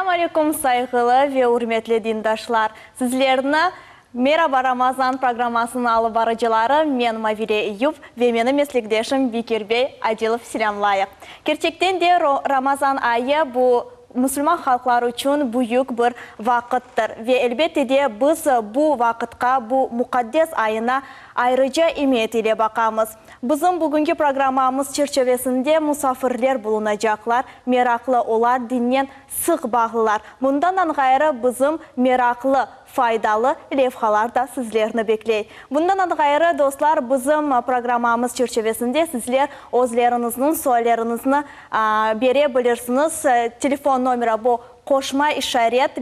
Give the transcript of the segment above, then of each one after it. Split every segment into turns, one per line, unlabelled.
Selâm aleyküm, sayğılı ve ürmetli dindaşlar! Sizlerni Meraba, Ramazan programmasınıñ alıp barıcıları men, Mavile Eyüp, ve menim meslekdeşim Bekir bey Adilov selâmlayıq. Kerçekten de, Ramazan ayı bu, musulman halqları içün büyük bir vaqıttır. Ve, elbette de, biz bu vaqıtqa, bu muqaddes ayına ayrıca emiyet ile baqamız. Bizim bugünki programmamız çerçevesinde musafirler bulunacaqlar, meraqlı, olar dinnen sıq bağlılar. Bundan ğayrı bizim meraqlı, faydalı levhalar da sizlerni bekley. Bundan ğayrı, dostlar, bizim programmamız çerçevesinde sizler özleriñizniñ sualleriñizni bere bilirsiñiz. Telefon nomeri bu, qoşma işaret,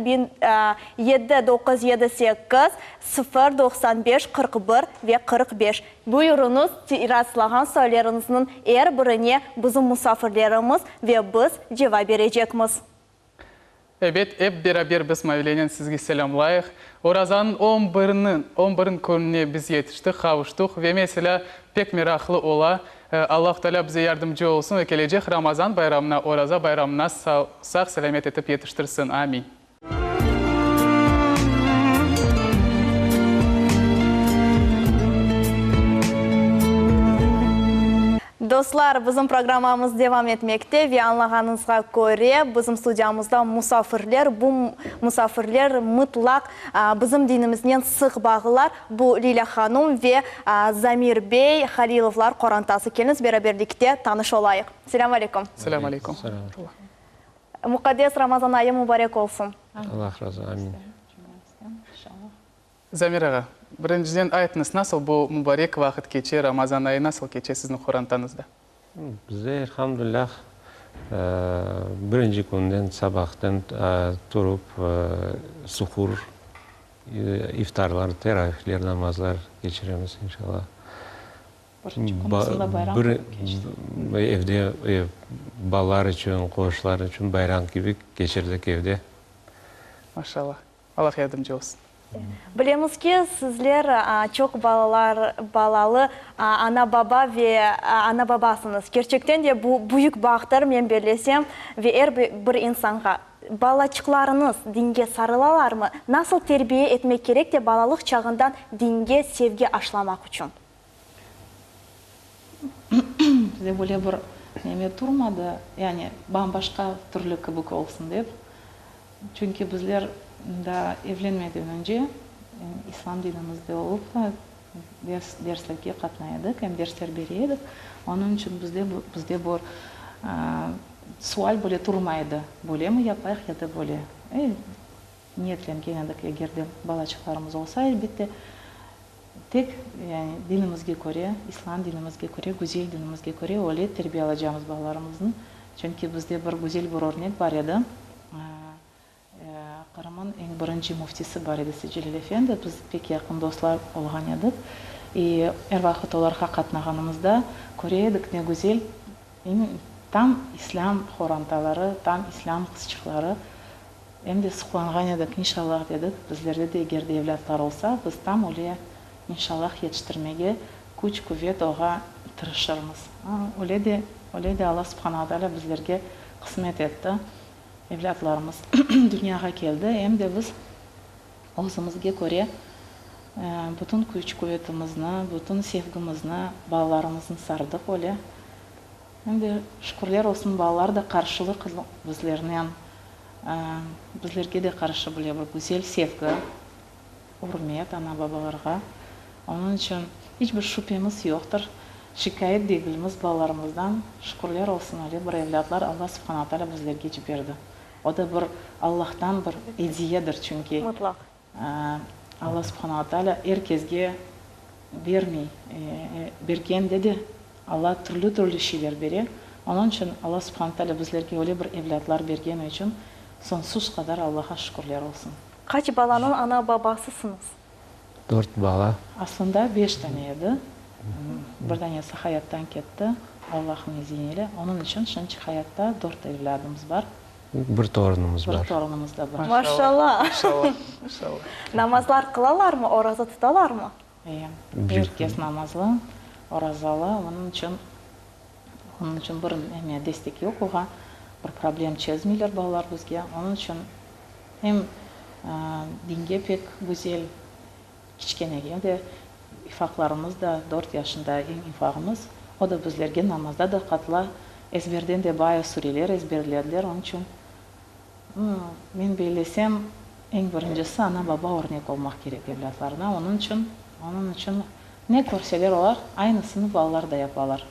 7 978 0 95 41 ve 45. Buyurıñız, rastlagan sualleriñizniñ er birine bizim musafirlerimiz ve biz cevap berecekmiz.
Ebet, ep beraber biz Mavilenen sizge selâmlayıq. Orazanıñ on biriniñ, on birin kününe biz yetiştik, qavuştuq ve meselâ, pek meraqlı ola. Allahu Tealâ bize yardımcı olsun ve kelecek Ramazan bayramına, Oraza bayramına sağ-selâmet etip yetiştirsin. Amin.
Dostlar, bizim programmamız devam etmekte ve añlağanıñızğa köre, bizim studiyamızda musafirler, bu musafirler mıtlaq bizim dinimiznen sıq bağlılar, bu Lilâ hanum ve Zamir bey Halilovlar qorantası. Keliñiz, beraberlikte tanış olayıq. Selâm aleyküm.
Selâm aleyküm.
Muqaddes Ramazan ayı mubarek olsun.
Allah razı, amin.
Zamir ağa, birinciden aytıñız, nasıl bu mubarek vaqıt keçe, Ramazan ayı nasıl keçe siziñ qorantañızda?
Bizde, elhamdülilâh, birinci künden sabahtan turıp suhur, iftarlar, teravihler, namazlar keçiremiz, inşallah.
Birinci kün aslında bayram kibi keçti.
Evde balalar içün, qonşular içün bayram kibi keçirdik evde.
Maşallah. Allah yardımcı olsun.
Bilemiz ki, sizler çoq balalar, balalı ana-baba ve ana-babasıñız. Kerçekten de bu büyük bahtır, men bellesem, ve er bir insanğa. Balaçıqlarıñız dinge sarılalarmı? Nasıl terbiye etmek kerek de balalıq çağından dinge sevgi aşlamaq içün?
Bizde böyle bir neme turmadı, yani bam-başqa türlü kibik olsun dep. Çünki bizler daa evlenmeden önce İslam dinimizde olıp da ders, derslerge qatnay edik, em dersler bere edik. Onıñ içün bizde, bizde bu sual böyle turmay edi, bölemi yapayıq ya da böyle. Niyetlengen edik, eger de balaçıqlarımız olsa, elbette, tek, yani, dinimizge köre, İslam dinimizge köre, güzel dinimizge köre öyle terbiye alacağımız balalarımıznı. Çünki bizde bir güzel bir örnek bar edi. Qırım'ın eñ birinci müftisi bar edi, Secelil efendi. Biz pek yaqın dostlar olğan edik. İ er vaqıt olarğa qatnağanımızda köre edik, ne güzel, tam İslâm qorantaları, tam İslâm qızçıqları. Em de suqlanğan edik, inşallah, dedik, bizlerde de eger de evlâtlar olsa, biz tam öyle, inşallah, yetiştirmege küç, quvet oğa tırışırmız. Öyle de, öyle de Alla subhana ve taalâ bizlerge qısmet etti, evlâtlarımız dünyağa keldi, em de biz özümizge köre bütün küç, quvetimizni, bütün sevgimizni balalarımıznı sardıq öyle. Em de şükürler olsun, balalar da qarşılıq bizlernen. Bizlerge de qarşı bile bir güzel sevgi, ürmet ana-babalarğa. Onıñ içün iç bir şübhemiz yoqtır, şikâyet degilmiz balalarımızdan. Şükürler olsun, öyle bir evlâtlar Alla subhana taalâ bizlerge ciberdi. O da bir Allahtan bir ediyedir, çünki
Mutlaq.
Alla subhana taalâ er kesge bermey. Bergende de Alla türlü-türlü şeyler bere. Onıñ içün Alla subhana taalâ bizlerge öyle bir evlâtlar bergeni içün soñsuz qadar Allağa şükürler olsun.
Qaç balanıñ ana-babasısıñız?
Dört bala.
Aslında beş tane edi. Bir danesi hayattan ketti, Allahnıñ izini ile. Onıñ içün şimdi hayatta dört evlâdımız bar.
Bir torunımız bar.
Bir torunımız da bar.
Maşallah.
Maşallah, maşallah.
Namazlar qılalarmı, oraza tutalarmı?
E, er kes namazlı, orazalı, onıñ içün, onıñ içün bir neme destek yoq oğa. Bir problem çezmeyler balalar bizge. Onıñ içün em dinge pek güzel, kiçkenege de, ifaqlarımız da, dört yaşında eñ ifağımız, o da bizlerge namazda da qatıla, ezberden de bayağı sureler ezberlediler. Onıñ içün, men bellesem, eñ birincisi ana-baba örnek olmaq kerek evlâtlarına. Onıñ içün, onıñ içün ne körseler olar, aynısını balalar da yapalar.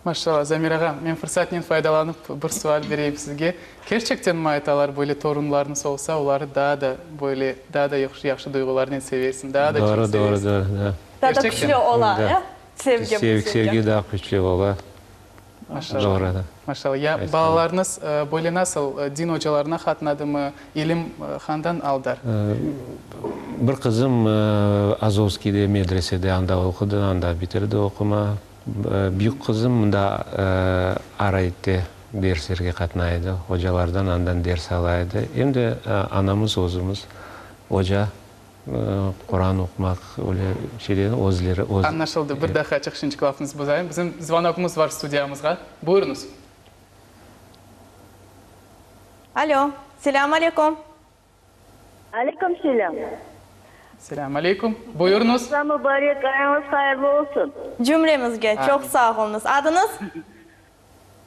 Maşallah, Zamir ağa, men fırsatnen faydalanıp bir sual bereyim sizge. Kerçektenmi aytalar, böyle torunlarıñız olsa, oları daa da böyle, daa da yahşı duyğularnen sevesiñ, daa da çoq
Doğru, doğru,
sevesiñ?
doğru, da.
Daa da
Kerçekten?
küçlü ola, ya, sevgi bu
Sevgi,
sevgi.
sevgi daa küçlü ola.
Maşallah.
Doğru, da.
Maşallah. Ya balalarıñız böyle nasıl, din ocalarına qatnadımı, ilim handan aldılar?
Bir qızım Azovskiyde medresede anda oqudı, anda bitirdi oquma. Büyük qızım mında Araytte derslerge qatnay edi, ocalardan andan ders ala edi. Em de anamız özümiz oca, Quran oqumaq öyle şeylerni özleri öz.
Añlaşıldı. Bir daqiqa çıqışınçıq lafıñızı bozayım. Bizim zvonogımız var studiyamızğa. Buyurıñız.
Alo, selâm aleyküm.
Aleyküm selâm.
Selâm aleyküm. Buyurıñız.
Ramazan mubarek, ayıñız hayırlı olsun.
Cümlemizge çoq sağ oluñız. Adıñız?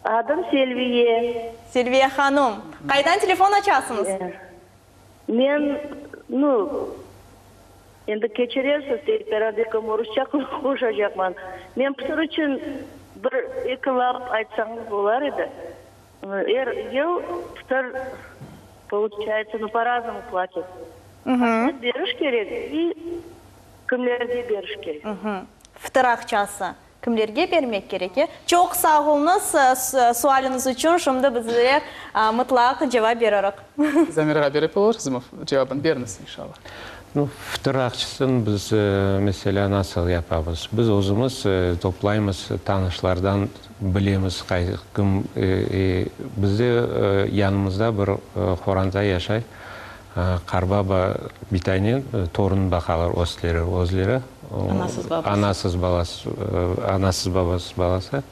Adım Selviye.
Selviye hanım, qaydan telefon açasıñız?
Men, nu, endi keçirersiz, tekrar belkim orusça qoşacaqman. Men pıtır içün bir eki laf aytsañız bolar edi. Er yıl pıtır, poluçayetsâ, nu, po-raznomu platyat. Aqça beriş kerek i kimlerge beriş kerek?
Fıtır aqçası kimlerge bermek kerek, e? Çoq sağ oluñız sualiñiz içün, şimdi bizler mıtlaq cevap beririk.
Zamir ağa berip olursızmı cevabını? Beriñiz, inşallah.
Nu, fıtır aqçasını biz, meselâ, nasıl yapamız? Biz özümiz toplaymız, tanışlardan bilemiz, kim, bizde yanımızda bir qoranta yaşay, qarbaba bitaynen torun baqalar östleri, özleri.
Anasız babasız.
Anasız balası, anasız babasız balası.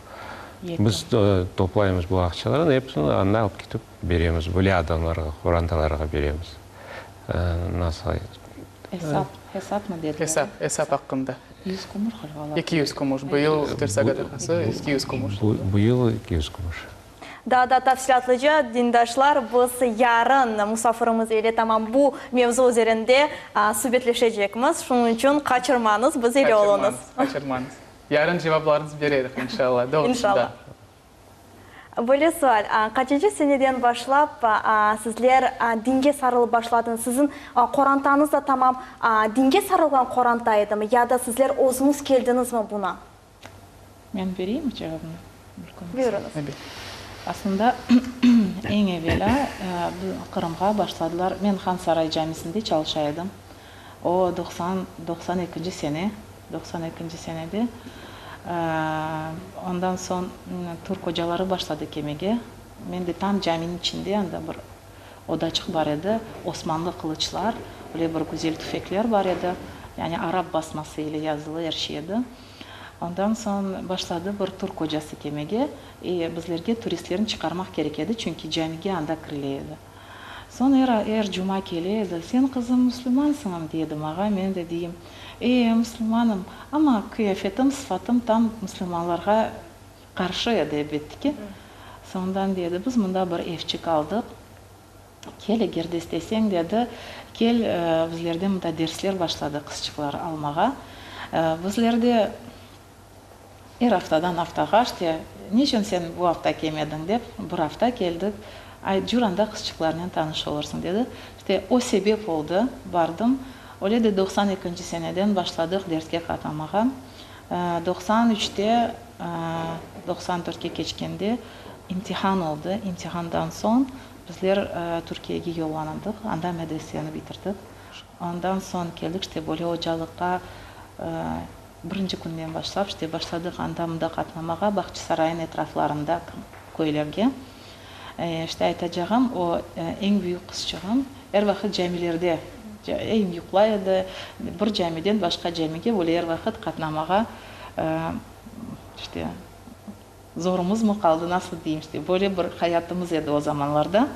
Biz toplaymız bu aqçalarnı, episini anda alıp ketip beremiz, böyle adamlarğa, qorantalarğa beremiz. Nasıl
Esap, esapmı dediler?
Esap, esap aqqında.
100 kümüş ğaliba.
200 kümüş. Bu yıl Fıtır sadaqası 200 kümüş.
Bu yıl 200 kümüş.
Daa da tafsilâtlıca, dindaşlar, biz yarın musafirimiz ile tamam bu mevzu üzerinde subetleşecekmiz. Şunıñ içün qaçırmañız, biz ile oluñız.
Qaçırmañız, qaçırmañız. Yarın cevaplarıñızı bererik, inşallah. Doğrusında.
İnşallah. Böyle sual, qaçıncı seneden başlap sizler dinge sarılıp başladıñız? Siziñ qorantañız da tamam dinge sarılğan qoranta edimi ya da sizler özüñiz keldiñizmi buna?
Men bereyimmi cevabını?
Buyurıñız.
Aslında, eñ evelâ Qırımğa başladılar. Men Han Saray camisinde çalışa edim. O, doqsan, 92-nci sene, 92-nci senede. Ondan soñ türk ocaları başladı kelmege. Men de tam caminiñ içinde, anda bir odaçıq bar edi, osmanlı qılıçlar, öyle bir güzel tüfekler bar edi, yani arap basması ile yazılı er şey edi. Ondan soñ başladı bir türk ocası kelmege, i bizlerge turistlerni çıqarmaq kerek edi, çünki camige anda kirile edi. Soñ er, er cuma kele edi, Sen, qızım, müslümansıñm? dey edi mağa, men de deyim, E, müslümanım, amma qıyafetim, sıfatım tam müslümanlarğa qarşı edi, elbette ki. Soñundan dedi, Biz mında bir evçik aldıq, kel, eger de isteseñ, dedi, kel, bizlerde mında dersler başladı qızçıqlar almağa. Bizler de Er aftadan aftağa, işte, niçün sen bu afta kelmediñ, dep, bir afta keldik. Ay, cür anda qızçıqlarnen tanış olursıñ, dedi. İşte, o sebep oldı, bardım. Öyle de 92-nci seneden başladıq derske qatnamağa. 93-te, 94-ke keçkende imtihan oldı. İmtihandan soñ bizler Türkiyege yollanıldıq, anda medreseni bitirdik. Ondan soñ keldik, işte, böyle ocalıqqa. Birinci künden başlap, işte, başladıq anda-mında qatnamağa, Bağçasaraynıñ etraflarında köylerge. İşte, aytacağım, o, eñ büyük qızçığım er vaqıt camilerde, em yuqlay edi, bir camiden başqa camige böyle er vaqıt qatnamağa, işte. Zorumızmı qaldı, nasıl deyim işte, böyle bir hayatımız edi o zamanlarda.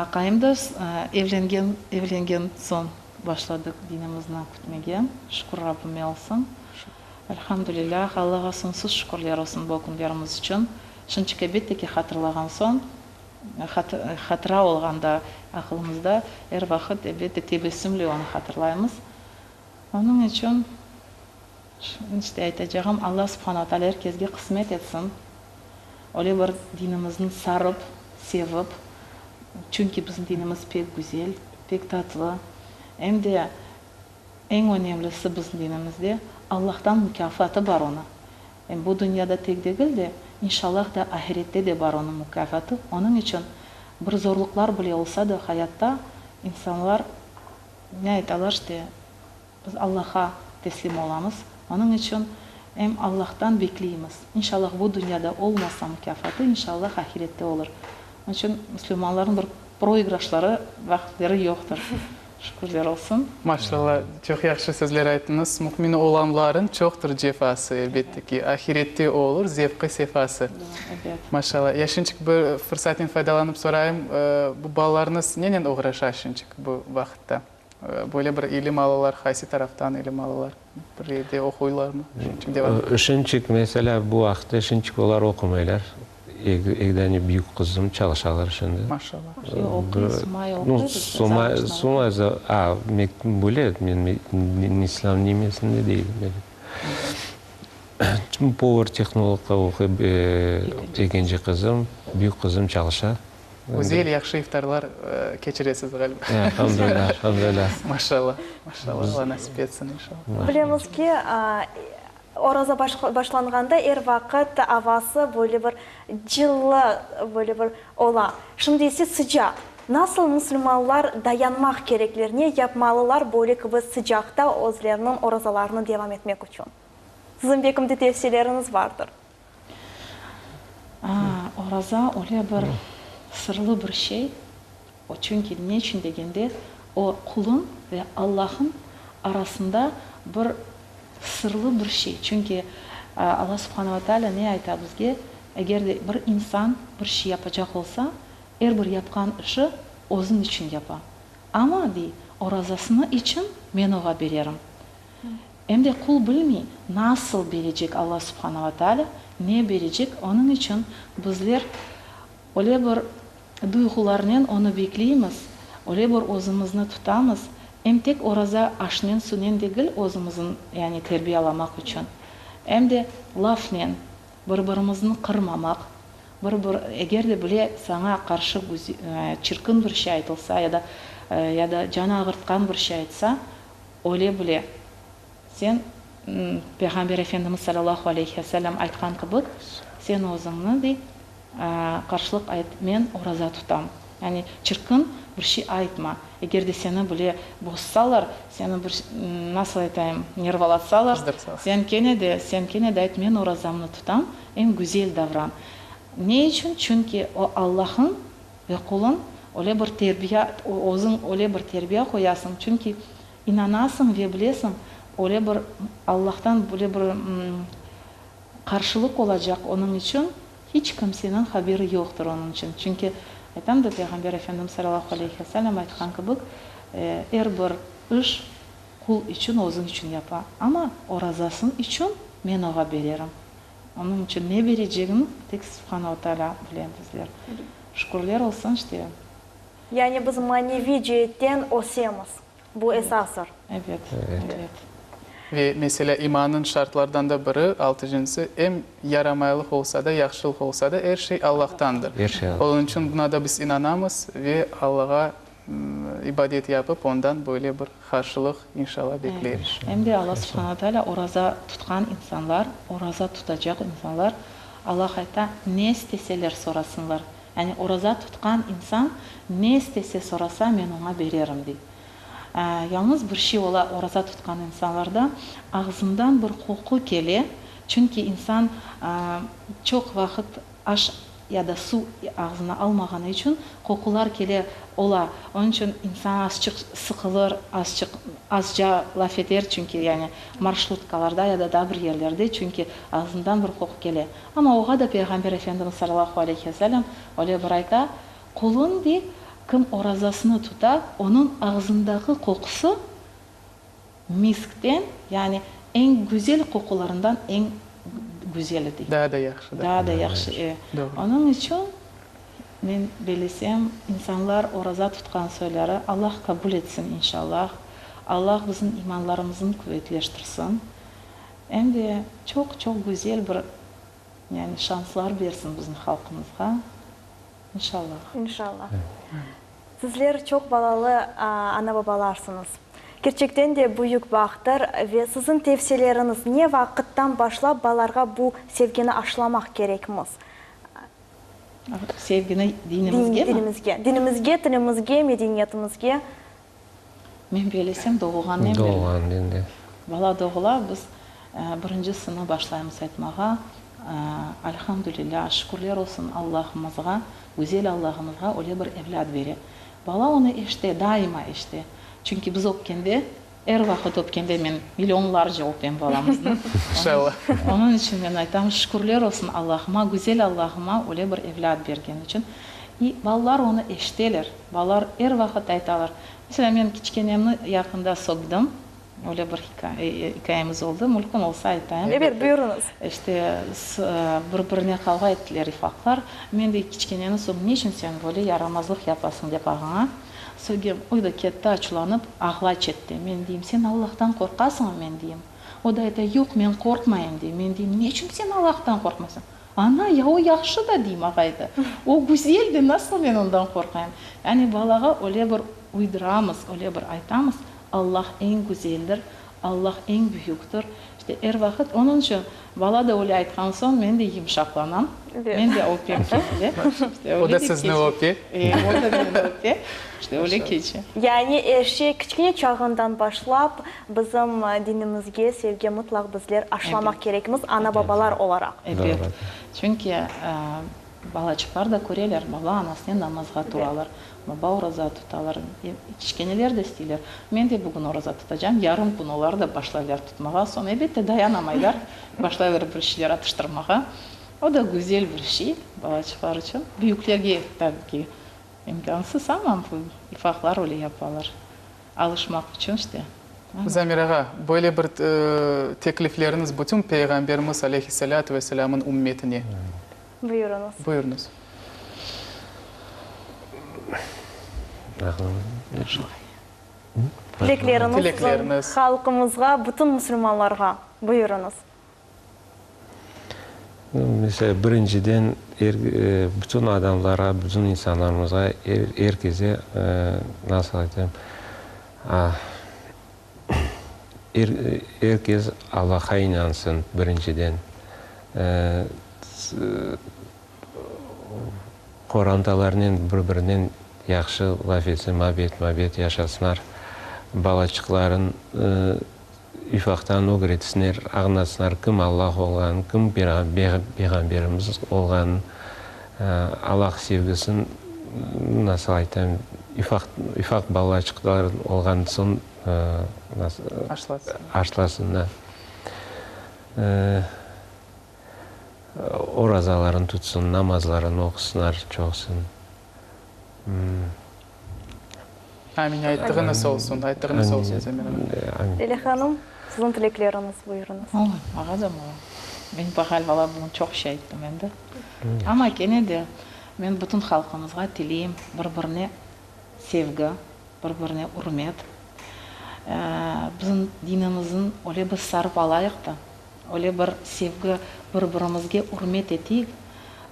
Aqayım da evlengen, evlengen soñ başladıq dinimizni kütmege, şükür Rabbime olsun. Elhamdülillah, Allağa soñsuz şükürler olsun bu künlerimiz içün. Şınçık elbette ki hatırlağan soñ, hatıra olğanda aqılımızda er vaqıt elbette tebessümle onı hatırlaymız. Onıñ içün işte aytacağım, Alla Subhana Taalâ er kesge qısmet etsin, öyle bir dinimizni sarıp, sevip, çünki bizim dinimiz pek güzel, pek tatlı, em de eñ önemlisi bizim dinimizde Allahtan mukâfatı bar onı. Em bu dünyada tek degil de, inşallah da ahirette de bar onıñ mukâfatı. Onıñ içün bir zorluqlar bile olsa da hayatta insanlar ne aytalar işte, Biz Allahqa teslim olamız, onıñ içün em Allahtan bekleymiz. İnşallah bu dünyada olmasa mukâfatı, inşallah ahirette olur. Onıñ içün müslümanlarnıñ bir proigraşları, vaqıtları yoqtır. Şükürler olsun.
Maşallah, çoq yahşı sözler ayttıñız. Mümin olanların çoqtır cefası, elbette ki, ahirette olur zevqı-sefası.
Ebet.
Maşallah. Ya şinçik bir fırsatnen faydalanıp sorayım, bu balalarıñız nenen oğraşa şinçik bu vaqıtta? Böyle bir ilim alalar, qaysı taraftan ilim alalar? Bir yerde oquylarmı? Şunçik devam.
Şunçik, meselâ, bu vaqıtta şunçik olar oqumaylar. Eki dane büyük qızım çalışalar şimdi.
Maşallah.
Yoq, oquy, Sumay oquy.
Nu, Sumay, Sumay, a, böyle, men İslâm nemesinde deyim. Povar tehnologqa oquy ekinci qızım, büyük qızım çalışa.
Güzel, yahşı iftarlar keçiresiz ğaliba.
Elhamdülillah, elhamdülillah.
Maşallah, maşallah, Alla nasip etsin, inşallah.
Bilemiz ki, oraza başlanğanda er vaqıt avası böyle bir cıllı, böyle bir ola. Şimdi ise sıcaq. Nasıl musulmanlar dayanmaq kerekler, ne yapmalılar böyle kibi sıcaqta özleriniñ orazalarını devam etmek içün? Siziñ belkim de tevsiyeleriñiz vardır.
Oraza öyle bir sırlı bir şey, o çünki ne içün degende, o qulun ve Allahın arasında bir sırlı bir şey. Çünki Alla Subhane ve Teala ne ayta bizge, eger de bir insan bir şey yapacaq olsa, er bir yapqan işi özün içün yapa. Amma, dey, orazasını içün men oğa bererim. Em de qul bilmey, nasıl berecek Alla Subhana va Taalâ, ne berecek, onıñ içün bizler öyle bir duyğularnen onı bekleymiz, öyle bir özümizni tutamız, em tek oraza aşnen sunen degil özümizin yani terbiyalamaq içün, em de lafnen bir-birimizni qırmamaq, bir-bir eger de bile saña qarşı çirkin bir şey aytılsa ya da ya da can ağırtqan bir şey aytsa, Öyle bile, sen, Peyğamber Efendimiz salâllahu aleyhi ve sellem aytqan kibi, sen özüñni, dey, qarşılıq ayt, men oraza tutam. Yani çirkin bir şey aytma. Eger de seni bile bozsalar, seni bir, nasıl aytayım, nervalatsalar, sen kene de, sen kene de ayt, men orazamnı tutam, eñ güzel davran. Ne içün? Çünki o Allahıñ Ve quluñ öyle bir terbiya, özüñ öyle bir terbiya qoyasıñ, çünki inanasıñ ve bilesiñ, öyle bir Allahtan böyle bir qarşılıq olacaq, onıñ içün hiç kimseniñ haberi yoqtır onıñ içün. Çünki, aytam da, Peyğamber Efendimiz salâllahu aleyhi ve sellem aytqan kibi, er bir iş qul içün, özüñ içün yapa, amma orazasıñ içün men oğa bererim. Onıñ içün ne berecegini tek Subhana ve Taalâ bile bizler. Şükürler olsun işte.
Yani biz maneviy ceetten ösemiz. Bu esastır.
Ebet, ebet.
Ve meselâ imannıñ şartlardan da biri, altıncısı, em yaramaylıq olsa da, yahşılıq olsa da, er şey Allahtandır.
Er şey Allahtan.
Onıñ içün buna da biz inanamız ve Allağa İbadet yapıp, ondan böyle bir qarşılıq, inşallah, bekleymiz.
Em de Alla Subhana Taalâ oraza tutqan insanlar, oraza tutacaq insanlar, Alla ayta, ne isteseler sorasınlar. Yani oraza tutqan insan ne istese sorasa, men oña bererim, dey. Yalnız bir şey ola oraza tutqan insanlarda, ağzından bir qoqu kele, çünki insan çoq vaqıt aş. ya da suv ağzına almağanı içün qoqular kele, ola. Onıñ içün insan azçıq sıqılır, azçıq, azca laf eter, çünki yani marşrutkalarda ya da daa bir yerlerde, çünki ağzından bir qoqu kele. Amma oğa da Peyğamber Efendimiz salâlâhu aleyhi ve sellem öyle bir ayta, Qulun, dey, kim orazasını tuta, onıñ ağzındaki qoqusı Miskten, yani eñ güzel qoqularından eñ güzeli dey.
Daa da yahşı da.
Daa da yahşı, e.
Doğru.
Onıñ içün, men bellesem, insanlar oraza tutqan soyları Allah qabul etsin, inşallah. Allah bizim imanlarımızın quvetleştirsin. Em de çoq-çoq güzel bir, yani şanslar bersin bizim halqımızğa, inşallah.
İnşallah. Sizler çoq balalı ana-babalarsıñız. Kerçekten de büyük bahtır ve siziñ tevsiyeleriñiz, ne vaqıttan başlap balalarğa bu sevgini aşılamaq kerekmiz?
Sevgini dinimizgemi?
Dinimizge. Dinimizge, tilimizge, medeniyetimizge.
Men bellesem, doğulğannen beri.
Doğulğannen de.
Bala doğula, biz birinci sını başlaymız aytmağa, Alhamdülilâ, şükürler olsun Allahımızğa, güzel Allahımızğa öyle bir evlât bere. Bala onı eşite, daima eşite. Çünki biz öpkende, er vaqıt öpkende, men millionlarca öpem balamıznı.
İnşallah.
Onıñ içün men aytam, şükürler olsun Allahıma, güzel Allahıma öyle bir evlât bergeni içün. İ balalar onı eşiteler, balalar er vaqıt aytalar. Meselâ, men kiçkenemni yaqında sögdim, öyle bir ikâyemiz oldı, mülkün olsa aytayım.
Ebet, buyurıñız.
İşte, bir-birine qavğa ettiler ifaqlar. Men de kiçkeneni sögdim, ne içün sen böyle yaramazlıq yapasıñ dep ağaña sögem. O da ketti açulanıp, ağlay çette. Men deyim, sen Allahtan qorqasıñmı, men deyim. O da ayta, yoq, men qorqmayım, dey. Men deyim, ne içün sen Allahtan qorqmaysıñ? Ana, ya o yahşı da, deyim, ağay da. O güzel de, nasıl men ondan qorqayım? Yani balağa öyle bir uyduramız, öyle bir aytamız, Allah eñ güzeldir, Allah eñ büyüktir. İşte, er vaqıt. Onıñ içün bala da öyle aytqan soñ, men de yımşaqlanam, men de öpem kefile. İşte,
O
öyle
da
de
sizni
keçe.
öpe.
E, o da meni öpe. İşte, öyle keçe.
Yani er şey kiçkene çağından başlap, bizim dinimizge sevgi mıtlaq bizler aşılamaq kerekmiz, ana-babalar olaraq.
Ebet. Çünki balaçıqlar da köreler, baba anasınen namazğa turalar, baba oraza tutalar, kiçkeneler de isteyler. Men de bugün oraza tutacam, yarın kün olar da başlaylar tutmağa, soñ elbette dayanamaylar, başlaylar bir şeyler atıştırmağa. O da güzel bir şey balaçıqlar içün. Büyüklerge tabii ki imkânsız, amma bu ufaqlar öyle yapalar. Alışmaq içün işte.
Zamir ağa, böyle bir teklifleriñiz bütün Peyğamberimiz aleyhi-salâtu ve selâmın ümmetine.
Buyurıñız.
Buyurıñız.
Tilekleriñiz
Tilekleriñiz.
halqımızğa, bütün musulmanlarğa. Buyurıñız.
Meselâ, birinciden, er, bütün adamlarğa, bütün insanlarımızğa, er, er kese, nasıl aytayım, er, er kes Allahqa inansın, birinciden. Qorantalarnen bir-birinen yahşı laf etsin, mabet, mabet yaşasınlar, balaçıqların Ufaqtan ögretsinler, añlatsınlar kim Allah olğanın, kim Peyğamberimiz olğanın, Allah sevgisin, nasıl aytam, ufaq, ufaq balaçıqlar olğan soñ aşlasınlar. Orazalarını tutsın, namazlarını oqusınlar çoqsun.
Amin, ayttığıñız olsun, ayttığıñız olsun, Zemira hanım.
Amin.
Lilâ hanım, siziñ tilekleriñiz, buyurıñız.
Oy, ağa da mı? Men ğaliba bugün çoq şey ayttım endi. Amma kene de men bütün halqımızğa tileyim bir-birine sevgi, bir-birine ürmet. Bizim dinimizin öyle bir sarıp alayıq da, öyle bir sevgi, bir-birimizge ürmet eteyik,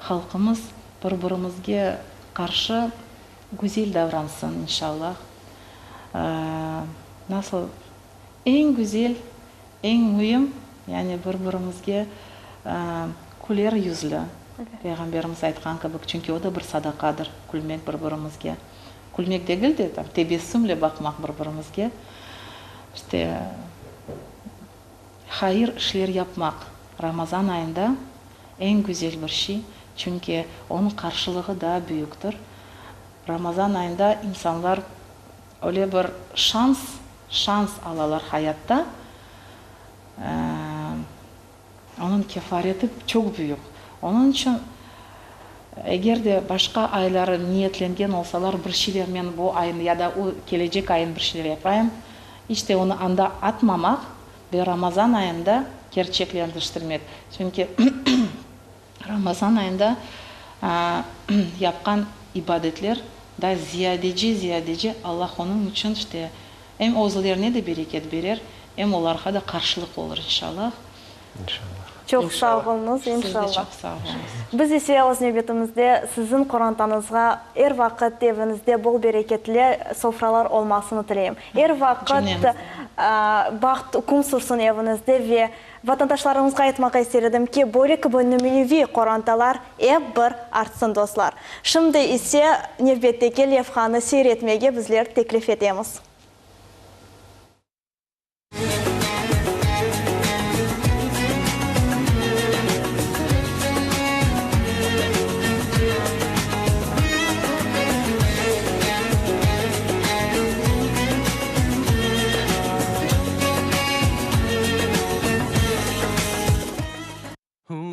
halqımız bir-birimizge qarşı Güzel davransın, inşallah. Nasıl, eñ güzel, eñ müim, yani bir-birimizge küler yüzlü, Peyğamberimiz aytqan kibi, çünki o da bir sadaqadır, külmek bir-birimizge. Külmek degil de, tam tebessümle baqmaq bir-birimizge. İşte, hayır işler yapmaq Ramazan ayında eñ güzel bir şey. Çünki onıñ qarşılığı daa büyüktir. Ramazan ayında insanlar öyle bir şans, şans alalar hayatta, onıñ kefareti çoq büyük. Onıñ içün eger de başqa ayları niyetlengen olsalar, bir şeyler men bu ayın ya da o kelecek ayın bir şeyler yapayım, iç de onı anda atmamaq ve Ramazan ayında kerçeklendiriştirmek. Çünki Ramazan ayında yapqan ibadetler da ziyadece-ziyadece Allah onıñ içün işte em özlerine de bereket berer, em olarğa da qarşılıq olur inşallah.
İnşallah.
Çoq sağ oluñız,
Siz de
inşallah.
çoq sağ oluñız.
Biz ise öz nevbetimizde siziñ qorantañızğa er vaqıt eviñizde bol bereketli sofralar olmasını tileyim. Er vaqıt
Cümlemizge.
baht üküm sürsün eviñizde ve Vatandaşlarımızğa aytmağa ister edim ki, böyle kibi nümüneviy qorantalar ep bir artsın, dostlar. Şimdi ise nevbetteki levhanı seyir etmege bizler teklif etemiz.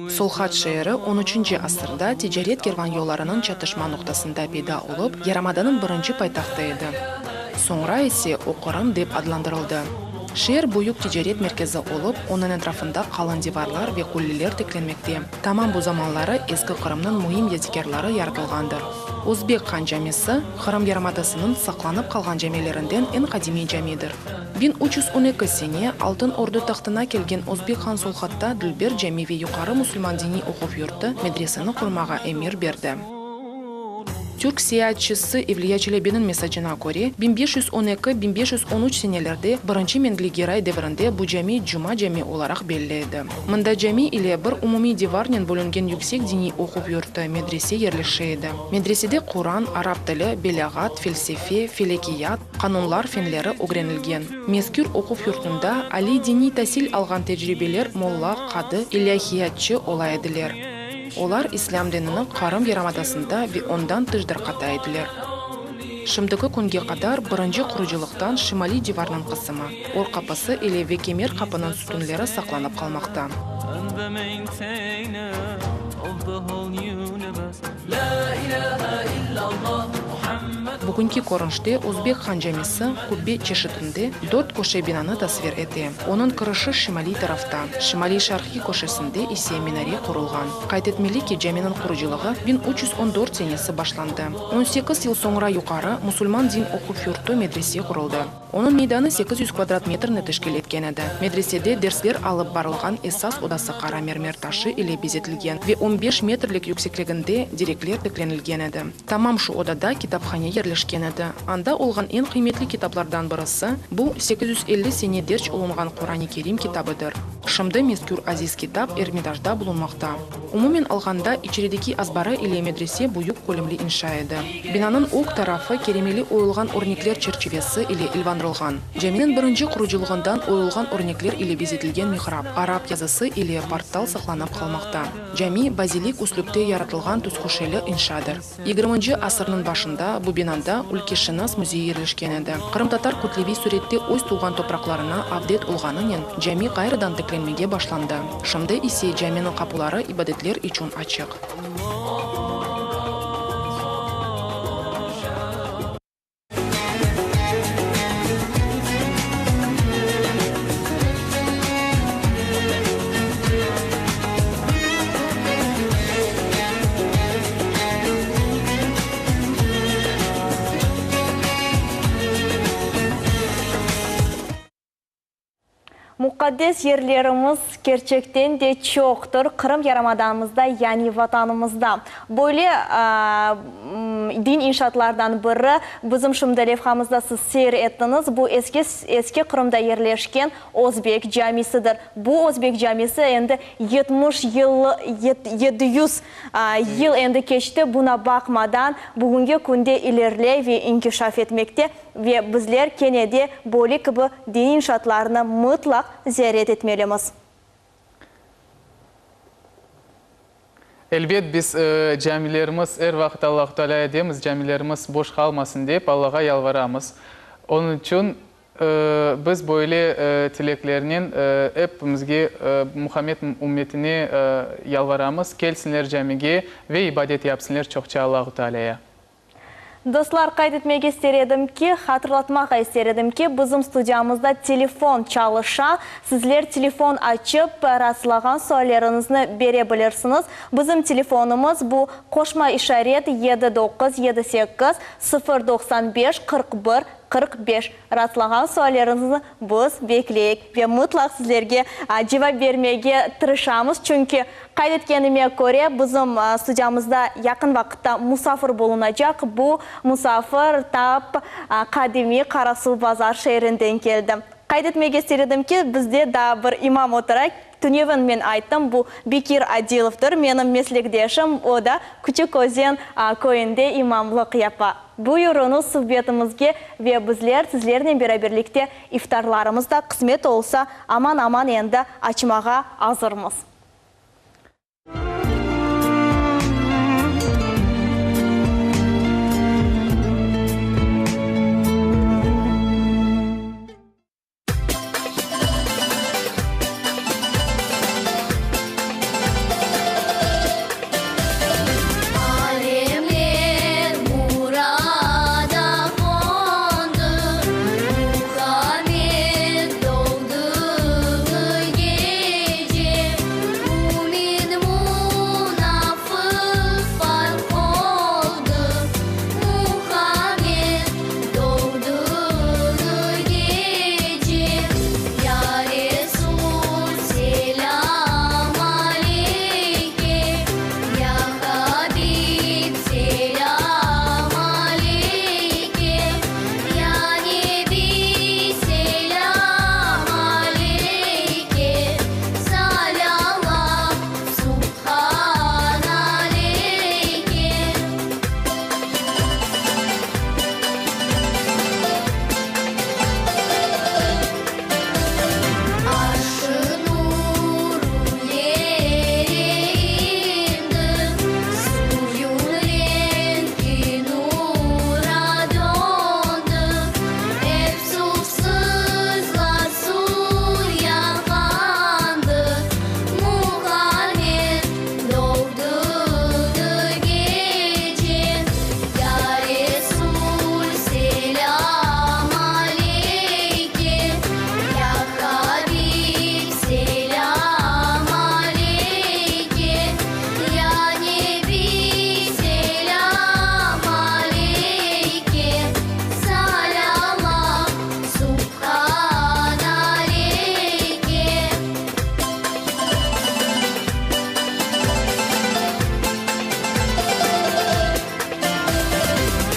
Solhat şeeri on üçünci asırda ticaret kervan yollarınıñ çatışma noqtasında peyda olıp, yarımadanıñ birinci paytahtı edi. Soñra ise o Qırım dep adlandırıldı. Şeer büyük ticaret merkezi olıp, onıñ etrafında qalın divarlar ve qulleler tiklenmekte. Tamam bu zamanları Eski Qırımnıñ müim yadikârları yaratılğandır. Özbek han camisi, Qırım yarımadasınıñ saqlanıp qalğan camilerinden eñ qadimiy camidir. 1312 sene Altın Ordu tahtına kelgen Özbek han Solhatta dülber cami ve yuqarı musulman diniy oquv yurtı, medreseni qurmağa emir berdi. Türk seyaatçısı Evliya Çelebiniñ mesacına köre, 1512, 1513 senelerde birinci Mengli Geray devrinde bu cami Cuma cami olaraq belli edi. Mında cami ile bir umumiy divarnen bölüngen yüksek diniy oquv yurtı, medrese yerleşe edi. Medresede Quran, arap tili, belâğat, felsefe, felekiyat, qanunlar fenleri ögrenilgen. Mezkür oquv yurtunda aliy diniy tasil alğan tecribeler molla, qadı, ilâhiyatçı ola ediler. Olar islâm dinini Qırım yarımadasında ve ondan tış darqata ediler. Şimdiki künge qadar birinci qurucılıqtan şimaliy divarnıñ qısımı, Or qapısı ile ve Kemer qapınıñ sütünleri saqlanıp qalmaqta. Bugünki körünişte Özbek han camisi qubbe çeşitinde dört köşe binanı tasvir ete. Onıñ kirişi şimaliy tarafta, şimaliy-şarqiy köşesinde ise minare qurulğan. Qayd etmeli ki, caminiñ qurucılığı 1314 senesi başlandı. On sekiz yıl soñra yuqarı musulman din oquv yurtu medrese quruldı. Onıñ meydanı 800 kvadrat metrni teşkil etken edi. Medresede dersler alıp barılğan esas odası qara mermer taşı ile bezetilgen ve on beş metrlik yüksekliginde direkler tiklenilgen edi. Tamam şu odada kitaphane yerleşken edi. Anda olğan eñ qıymetli kitaplardan birisi, bu 850 sene derc olunğan Quran-i Kerim kitabıdır. Şimdi mezkür aziz kitap Ermitajda bulunmaqta. Umumen alğanda, içerideki azbarı ile medrese büyük kölemli inşa edi. Binanıñ ög tarafı keremeli oyulğan örnekler çerçivesi ile ilvanrılğan. Caminiñ birinci qurucılığından oyulğan örnekler ile bezetilgen mihrap, arap yazısı ile portal saqlanıp qalmaqta. Cami, bazilik üslüpte yaratılğan tüzköşeli inşadır. Yigirminci asırnıñ başında bu binada ülkeşınas müzeyi yerleşken edi. Qırımtatar kütleviy sürette öz tuvğan topraqlarına avdet olğanınen cami ğayrıdan tiklenmege başlandı. Şimdi ise caminiñ qapuları ibadetler içün açıq.
Muqaddes yerlerimiz kerçekten de çoqtır Qırım yarımadamızda, yani Vatanımızda. Böyle din inşaatlardan biri, bizim şimdi levhamızda siz seyir ettiñiz, bu eski Eski Qırımda yerleşken Özbek camisidir. Bu Özbek camisi endi 70 yıl, 700 yıl endi keçti, buna baqmadan, bugüngi künde ileriley ve inkişaf etmekte ve bizler kene de böyle kibi diniy inşaatlarnı mıtlaq ziyaret etmelimiz.
Elbet, biz camilerimiz, er vaqıt Allahu Tealâ edemiz, camilerimiz boş qalmasın dep, Allağa yalvaramız. Onıñ içün biz böyle tileklernen epimizge, Muhammed ümmetine yalvaramız, kelsinler camige ve ibadet yapsınlar çoqça Allahu Tealâya.
Dostlar, qayd etmege ister edim ki, hatırlatmağa ister edim ki, bizim studiyamızda telefon çalışa. Sizler telefon açıp, rastlağan sualleriñizni bere bilirsiñiz. Bizim telefonımız bu, qoşma işaret, 7 9 7 8 0 95 41 45. Rastlağan sualleriñizni biz bekleyik ve mıtlaq sizlerge cevap bermege tırışamız, çünki, qayd etkenime köre, bizim studiyamızda yaqın vaqıtta musafir bulunacaq. Bu musafir tap qadimiy Qarasuvbazar şeerinden keldi. Qayd etmege ister edim ki, bizde daa bir imam otura. Tünevin men ayttım, bu Bekir Adilovdır, menim meslekdeşim, o da Küçük Özen köyünde imamlıq yapa. Buyurıñız suhbetimizge ve bizler sizlernen beraberlikte iftarlarımız da, qısmet olsa, aman-aman endi açmağa azırmız.
Alemler murada qondı, Muhammed doğdığı gece. Mümin, munafıq farq oldı, Muhammed doğdığı gece. Ya Resul, selâm aleyke, Ya Habib, selâm aleyke, Ya Nebi, selâm aleyke, Salâllah, subhan aleyke. Arş-ı nuru yere indi, Suyun renki nura döndü, Ep suvsızlar suya qandı, Muhammed doğdığı gece. Ya Resul, selâm aleyke, Ya Habib, selâm aleyke, Ya Nebi, selâm aleyke, Salâllah, subhan aleyke.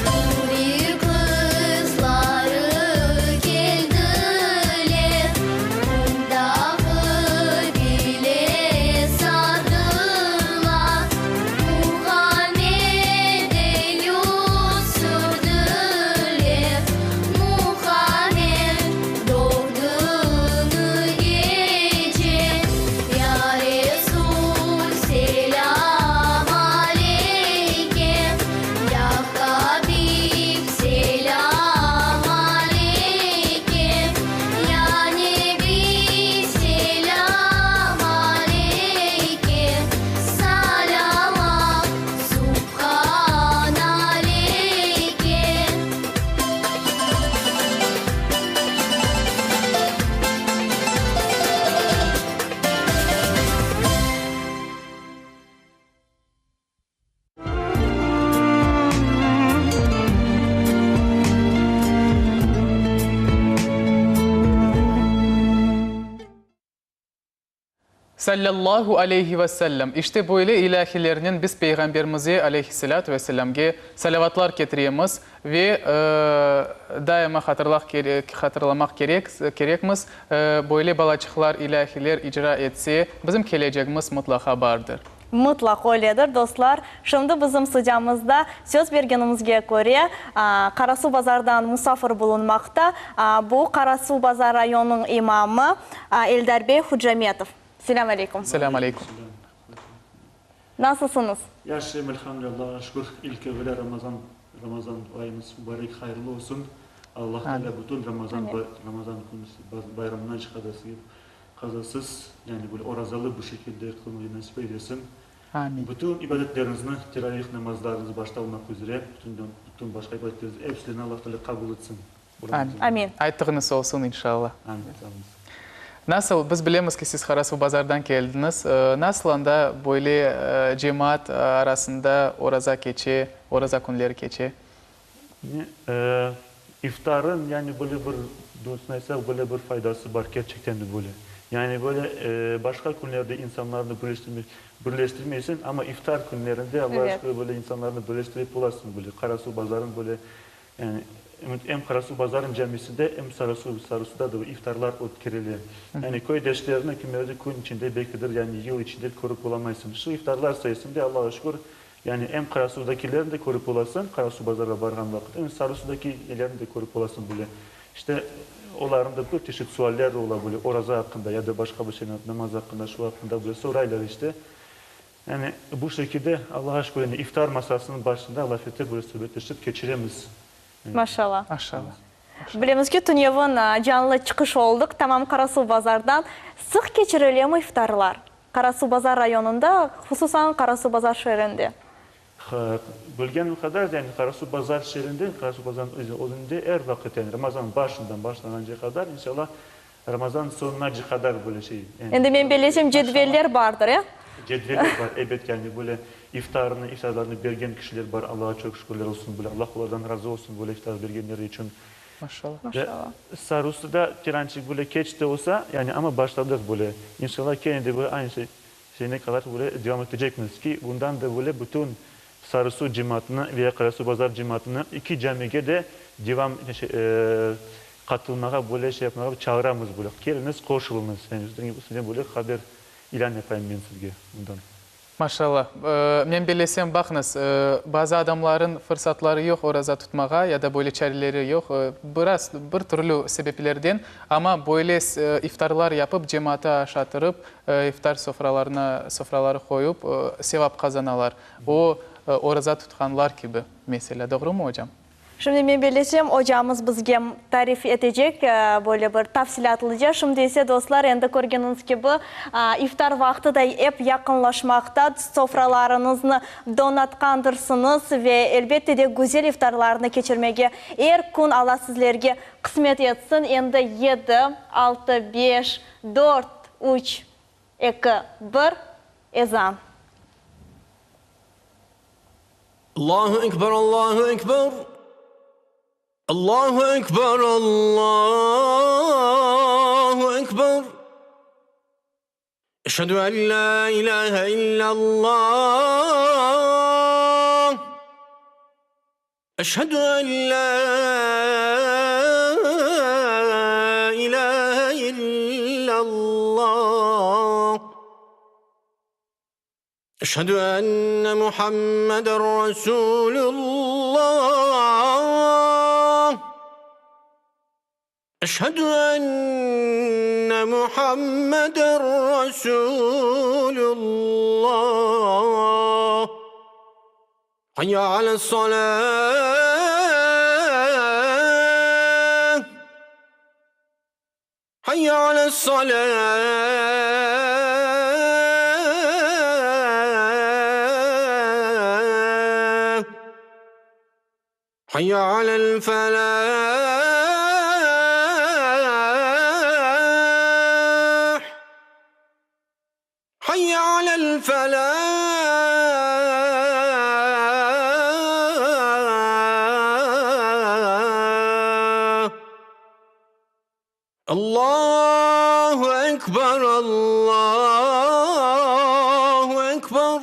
Huri qızları keldiler, Qundağı bile sardılar, Muhammede yüz sürdüler, Muhammed doğdığı gece. Ya Resul, selâm aleyke, Ya Habib, selâm aleyke, Ya Nebi, selâm aleyke, Salâllah, subhan aleyke.
Sallallahu aleyhi ve sellem. İşte böyle ilâhilernen biz Peyğamberimize aleyhisselâtu vesselâmge salâvatlar ketiremiz ve daima hatırlaq kerek, hatırlamaq kerek, kerekmiz, böyle balaçıqlar ilâhiler icra etse, bizim kelecegimiz mıtlaqa bardır.
Mıtlaq öyledir, dostlar. Şimdi bizim studiyamızda, söz bergenimizge köre, Qarasuvbazardan musafir bulunmaqta. Bu, Qarasuvbazar rayonınıñ imamı Eldar bey Hucametov. Selâm aleykum.
Selâm aleykum.
Nasılsıñız?
Yahşıyım, elhamdülillah, Allahğa şükür. İlk evelâ Ramazan, Ramazan ayımız mübarek, hayırlı olsun. Allah Teala bütün Ramazan, Ramazan künü bayramına qazasız, yani böyle orazalı bir şekilde qılmayı nasip eylesin.
Amin.
Bütün ibadetleriñizni, teravih namazlarıñız başta olmaq üzre, bütün, bütün başqa ibadetleriñizni, epsilerini Allah Teala qabul etsin.
Amin.
Amin.
Ayttığıñız olsun, inşallah.
Amin, sağ oluñız.
Nasıl, biz bilemiz ki, siz Qarasuvbazardan keldiñiz. Nasıl anda böyle cemaat arasında oraza keçe, oraza künleri keçe?
İftarın, yani böyle bir, doğrusını aytsaq, böyle bir faydası bar, kerçekten de böyle. Yani böyle başqa künlerde insanlarnı birleştirmeysiñ, amma iftar künlerinde, Allağa şükür, böyle insanlarnı birleştirip olasıñ, böyle Qarasuvbazarın böyle Yani, em Qarasuvbazarnıñ camisinde, em Sarısuv, Sarısuda da iftarlar ötkerile. Yani, köydeşlerni kimerde kün içinde, belkidir, yani yıl içinde körip olamaysıñ. Şu iftarlar sayesinde, Allağa şükür, yani em Qarasuvdakilerni de körip olasıñ, Qarasuvbazarğa barğan vaqıt, em Sarısuvdakilerni de körip olasıñ böyle. İşte, olarnıñ da bir çeşit sualleri ola böyle, oraza aqqında ya da başqa bir şey, namaz aqqında, şu aqqında böyle soraylar işte. Yani, bu şekilde, Allağa şükür, yani iftar masasınıñ başında laf etip, böyle subetleşip keçiremiz.
Maşallah.
Maşallah.
Bilemiz ki, tünevin canlı çıqış oldıq, tamam Qarasuvbazardan. Sıq keçirilemi iftarlar Qarasuvbazar rayonında, hususan Qarasuvbazar şeerinde?
Bilgenim qadar, yani Qarasuvbazar şeerinde, Qarasuvbazarnıñ özünde er vaqıt, yani Ramazan başından başlanğance qadar, inşallah, Ramazan soñunace qadar böyle şey.
Endi men bellesem cedveller bardır, e?
Cedveller bar, ebet, yani böyle iftarnı, iftarlarnı bergen kişiler bar, Allağa çoq şükürler olsun, böyle Allah olardan razı olsun böyle iftar bergenleri içün.
Maşallah.
Maşallah.
Sarısı da tirançik böyle keç de olsa, yani amma başladıq böyle. İnşallah kene de böyle aynı şey, şeyine qadar böyle devam etecekmiz ki, bundan da böyle bütün Sarısu cemaatını ve Qarasuvbazar cemaatını iki camige de devam, şey, Qatılmağa, böyle şey yapmağa çağıramız böyle. Keliñiz, qoşulıñız. Yani sizden böyle haber ilân yapayım men sizge bundan.
Maşallah. Men bellesem, baqıñız, bazı adamların fırsatları yoq oraza tutmağa ya da böyle çareleri yoq, biraz bir türlü sebeplerden, amma böyle iftarlar yapıp, cemaatı aşatırıp, iftar sofralarına sofraları qoyup, sevap qazanalar. O, oraza tutqanlar kibi, meselâ. Doğrumı, ocam?
Şimdi men bellesem, ocamız bizge tarif etecek, böyle bir tafsilâtlıca. Şimdi ise, dostlar, endi körgeniñiz kibi, iftar vaqtı da ep yaqınlaşmaqta. Sofralarıñıznı donatqandırsıñız ve, elbette de, güzel iftarlarnı keçirmege er kün Alla sizlerge qısmet etsin. Endi yedi, altı, beş, dört, üç, eki, bir, ezan.
Allahu ekber, Allahu ekber, Allahu ekber, Allahu ekber. Eşhedü en la ilahe illallah. Eşhedü en la ilahe illallah. Eşhedü enne Muhammeden Resulullah. Eşhedü enne Muhammeden Resulullah. Hayya ales-salah. Hayya ales-salah. Hayya alel-felah. Hayya alel-felah. Allahu ekber, Allahu ekber,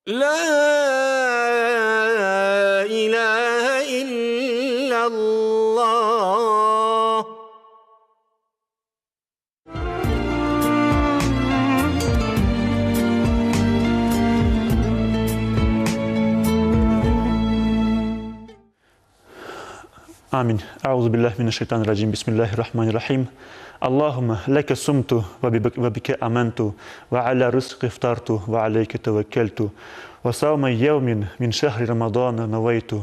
La ilahe illallah.
Amin. Auzubillahi mineşşeytanirracim. Bismillahirrahmanirrahim. Allahümme leke sumtu ve bike amentu ve ala rızqi iftartu ve aleyke tevekkeltu ve savme yevmin min şehri ramadana neveytu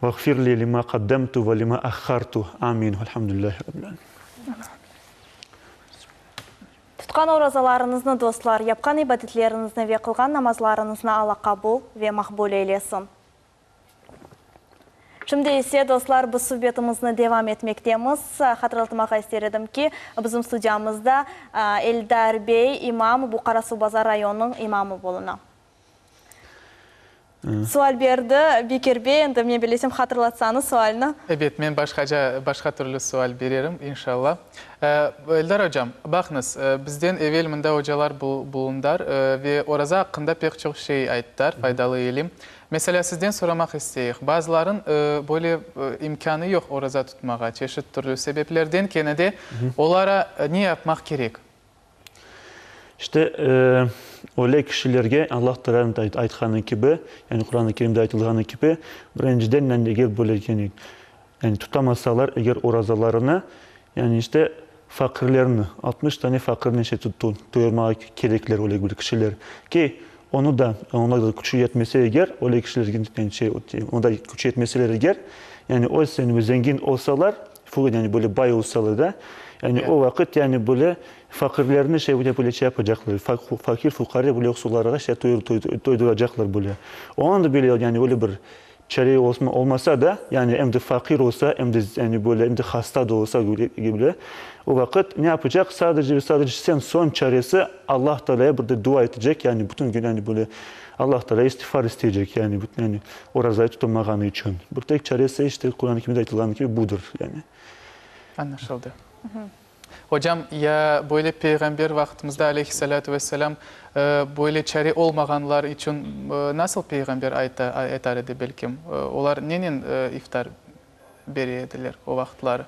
vağfir li lima qaddemtu ve lima ahhartu. Amin. Velhamdülillahi Rabbil alemin.
Tutqan orazalarıñıznı, dostlar, yapqan ibadetleriñizni ve qılğan namazlarıñıznı Alla qabul ve maqbul eylesin. Şimdi ise, dostlar, biz subetimizni devam etmektemiz. Hatırlatmağa ister edim ki, bizim studiyamızda Eldar bey, imam, bu Qarasuvbazar rayonınıñ imamı buluna. Sual berdi Bekir bey, endi men bilesem, hatırlatsañız sualni.
Ebet, men başqaca, başqa türlü sual bererim, inşallah. Eldar ocam, baqıñız, bizden evel mında ocalar bulundar ve oraza aqqında pek çoq şey ayttılar, faydalı ilim. Meselâ, sizden soramaq isteyik, bazıların böyle imkânı yoq oraza tutmağa, çeşit türlü sebeplerden, kene de olara ne yapmaq kerek?
İşte, öyle kişilerge Allah Taalânıñ aytqanı kibi, yani Quran-ı Kerimde aytılğanı kibi, birinciden, yani eger böyle, yani, yani tutamasalar eger orazalarını, yani işte, faqirlerni, 60 tane faqirni işte toyurmağa kerekler öyle bir kişiler ki, onı da, oña da küçü yetmese eger, öyle kişilerge, yani şey, oña da küçü yetmeseler eger, yani öz, yani zengin olsalar, yani böyle bay olsalar da, yani o vaqıt, yani böyle faqirlerni şey böyle şey yapacaqlar, faqir, fuqare böyle yoqsullarğa şey toyduracaqlar böyle. Oña da böyle, yani öyle bir çare olmasa da, yani em de faqir olsa, em de yani böyle, em de hasta da olsa böyle, o vaqıt ne yapacaq? Sadece ve sadece sen soñ çaresi Allah Taalâya bir de dua etecek, yani bütün gün yani böyle Allah Taalâya istiğfar isteycek, yani bütün yani orazayı tutamağanı içün. Bir tek çaresi işte Quran-ı Kerimde aytılğanı kibi budır, yani.
Añlaşıldı. Ocam, ya böyle Peyğamber vaqtımızda, aleyhi-salâtu ve-selâm, böyle çare olmağanlar içün nasıl Peyğamber ayta, aytar edi, belkim? Olar nenen iftar bere ediler o vaqıtları?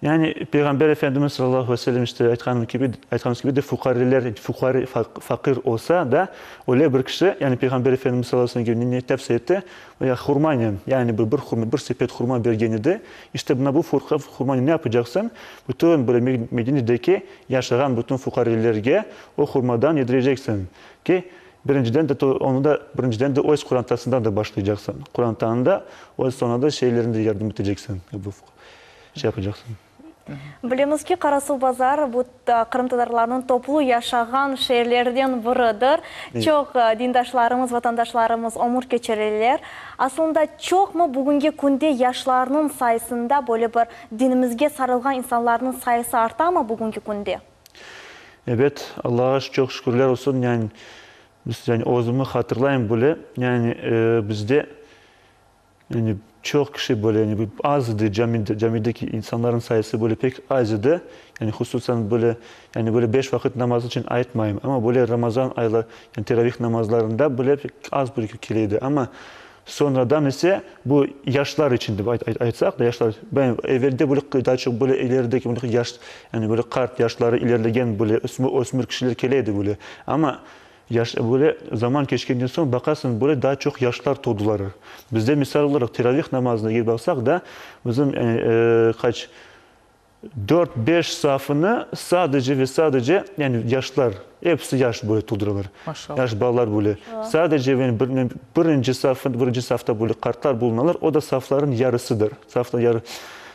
Yani, Peyğamber Efendimiz salâlâhu aleyhi ve sellem işte aytqanım kibi, aytqanımız kibi de fuqareler, fuqare, faqir olsa da, öyle bir kişi, yani Peyğamber Efendimiz salâlâhu aleyhi ve sellem ne tavsiye etti? Ya hurmanen, yani bir bir hurma, bir sepet hurma bergen edi. İşte mına bu hurmanen ne yapacaqsıñ? Bütün böyle Medinedeki yaşağan bütün fuqarelerge o hurmadan yedireceksiñ ki, birinciden de onı da, birinciden de öz qorantasından da başlaycaqsıñ. Qorantanı da, öz soñra da şeylerine de yardım eteceksiñ. Şey yapacaqsıñ.
Bilemiz ki, Qarasuvbazar bu qırımtatarlarnıñ toplu yaşağan şeerlerden biridir. Çoq dindaşlarımız, vatandaşlarımız ömür keçireler. Aslında, çoqmı bugüngi künde yaşlarnıñ sayısında böyle bir dinimizge sarılğan insanlarnıñ sayısı artamı bugüngi künde?
Ebet, Allağa çoq şükürler olsun, yani biz, yani özümi hatırlayım bile, yani bizde Yani, çoq kişi böyle, yani, az edi camide, camideki insanlarnıñ sayısı böyle pek az edi. Yani, hususan böyle, yani, böyle beş vaqıt namaz içün aytmayım, amma böyle Ramazan aylar, yani, teravih namazlarında böyle pek az bir kele edi. Amma soñradan ise bu yaşlar içün dep aytsaq da, yaşlar, ben evelde böyle daa çoq böyle ilerideki böyle yaş, yani, böyle qart yaşları ilerlegen böyle ösmür kişiler kele edi böyle. Amma Yaş, böyle zaman keçkenden soñ baqasıñ, böyle daa çoq yaşlar todılar. Bizde, misal olaraq, teravih namazına kelip baqsaq da, bizim qaç, dört, beş safını sadece ve sadece, yani yaşlar, episi yaş böyle tolduralar.
Maşallah.
Yaş balalar böyle. Sadece yani bir, birinci safın, birinci safta böyle qartlar bulunalar, o da safların yarısıdır. Safta yarı,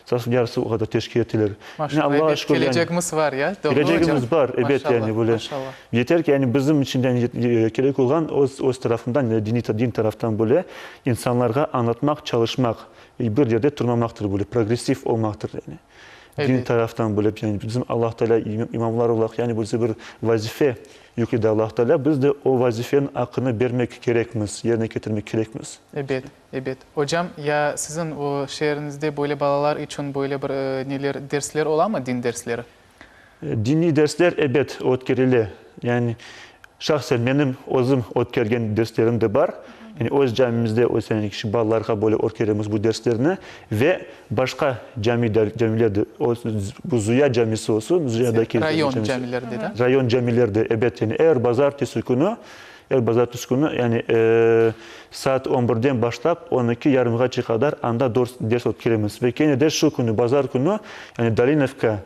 safın yarısı o qadar teşkil eteler.
Maşallah,
Allağa
ebet,
şükür, yani,
kelecegimiz var ya, doğru hocam?
Kelecegimiz bar, ebet,
Maşallah,
yani böyle.
maşallah.
Yeter ki, yani bizim içün yani kerek olğan öz, öz tarafından, yani diniy, din taraftan böyle insanlarğa añlatmaq çalışmaq, bir yerde turmamaqtır böyle, progressiv olmaqtır yani. Din
Ebet.
taraftan böyle, yani bizim Allah Teala imamlar olaraq yani bize bir vazife yükledi Allah Teala, biz de o vazifeniñ aqqını bermek kerekmiz, yerine ketirmek kerekmiz.
Ebet, ebet. Ocam, ya siziñ o şeeriñizde böyle balalar içün böyle bir neler, dersler olamı, din dersleri?
Diniy dersler, ebet, ötkerile. Yani, şahsen menim özüm ötkergen derslerim de bar. Yani, öz camimizde, öz, yani, kişi balalarğa böyle ötkeremiz bu derslerni. Ve başqa cami, camilerde, bu Zuya camisi olsun, Zuyadaki
Rayon camilerde, da?
Rayon camilerde, ebet, yani, er bazartesi künü. Er bazartesi künü, yani saat on birden başlap on eki yarımğace qadar anda ders ötkeremiz. Ve kene de şu künü, bazar künü, yani Dolinovka,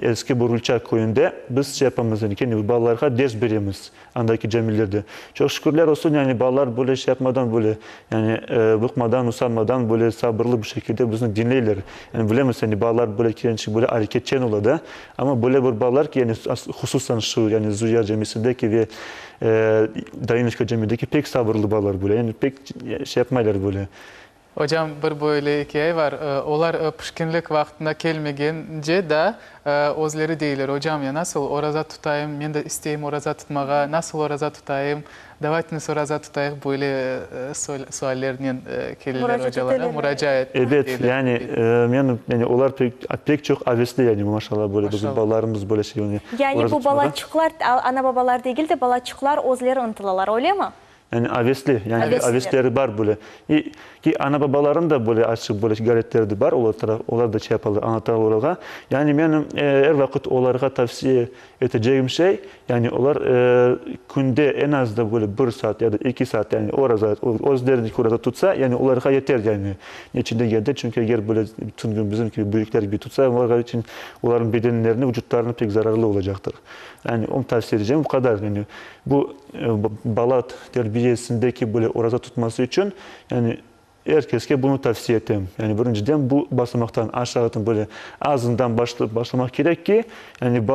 Eski Burulça köyünde biz şey yapamız, yani kene balalarğa ders beremiz andaki camilerde. Çoq şükürler olsun, yani balalar böyle şey yapmadan, böyle, yani bıqmadan, usanmadan, böyle sabırlı bir şekilde bizni diñleyler. Yani bilemiz, yani balalar böyle kelince böyle areketçen ola da. Amma böyle bir balalar ki, yani hususan şu, yani Zuyar camisindeki ve Dolinoçka camideki pek sabırlı balalar böyle, yani pek şey yapmaylar böyle.
Ocam, bir böyle ikâye var. Olar pişkinlik vaqtında kelmegence da özleri deyler, Ocam, ya nasıl oraza tutayım, men de isteyim oraza tutmağa, nasıl oraza tutayım, davaytemiz oraza tutayıq, böyle suallernen keleler ocalara, muracaat
Ebet, yani men, yani olar pek, pek çoq avesli, yani maşallah, böyle bizim balalarımız böyle şey,
yani Yani bu balaçıqlar, ana-babalar degil de, balaçıqlar özleri ıntılalar, öylemi?
Yani avesli, yani avesleri bar böyle. İ, ki ana-babalarınıñ da böyle açıq böyle ğayretleri de bar, olar taraf, olar da şey yapalar, añlatalar olarğa. Yani menim er vaqıt olarğa tavsiye etecegim şey, yani olar künde eñ az da böyle bir saat ya da eki saat, yani oraza, özlerindeki oraza tutsa, yani olarğa yeter yani. Neçün degende, çünki eger böyle bütün gün bizim kibi, büyükler kibi tutsa, olarğa içün, olarnıñ bedenlerine, vucutlarına pek zararlı olacaqtır. Yani onı tavsiye etecegim bu qadar. Yani bu bala terbiyesindeki böyle oraza tutması içün, yani er keske bunı tavsiye etem. Yani birinciden bu basamaqtan aşağıdan böyle azından başlamaq kerek ki, yani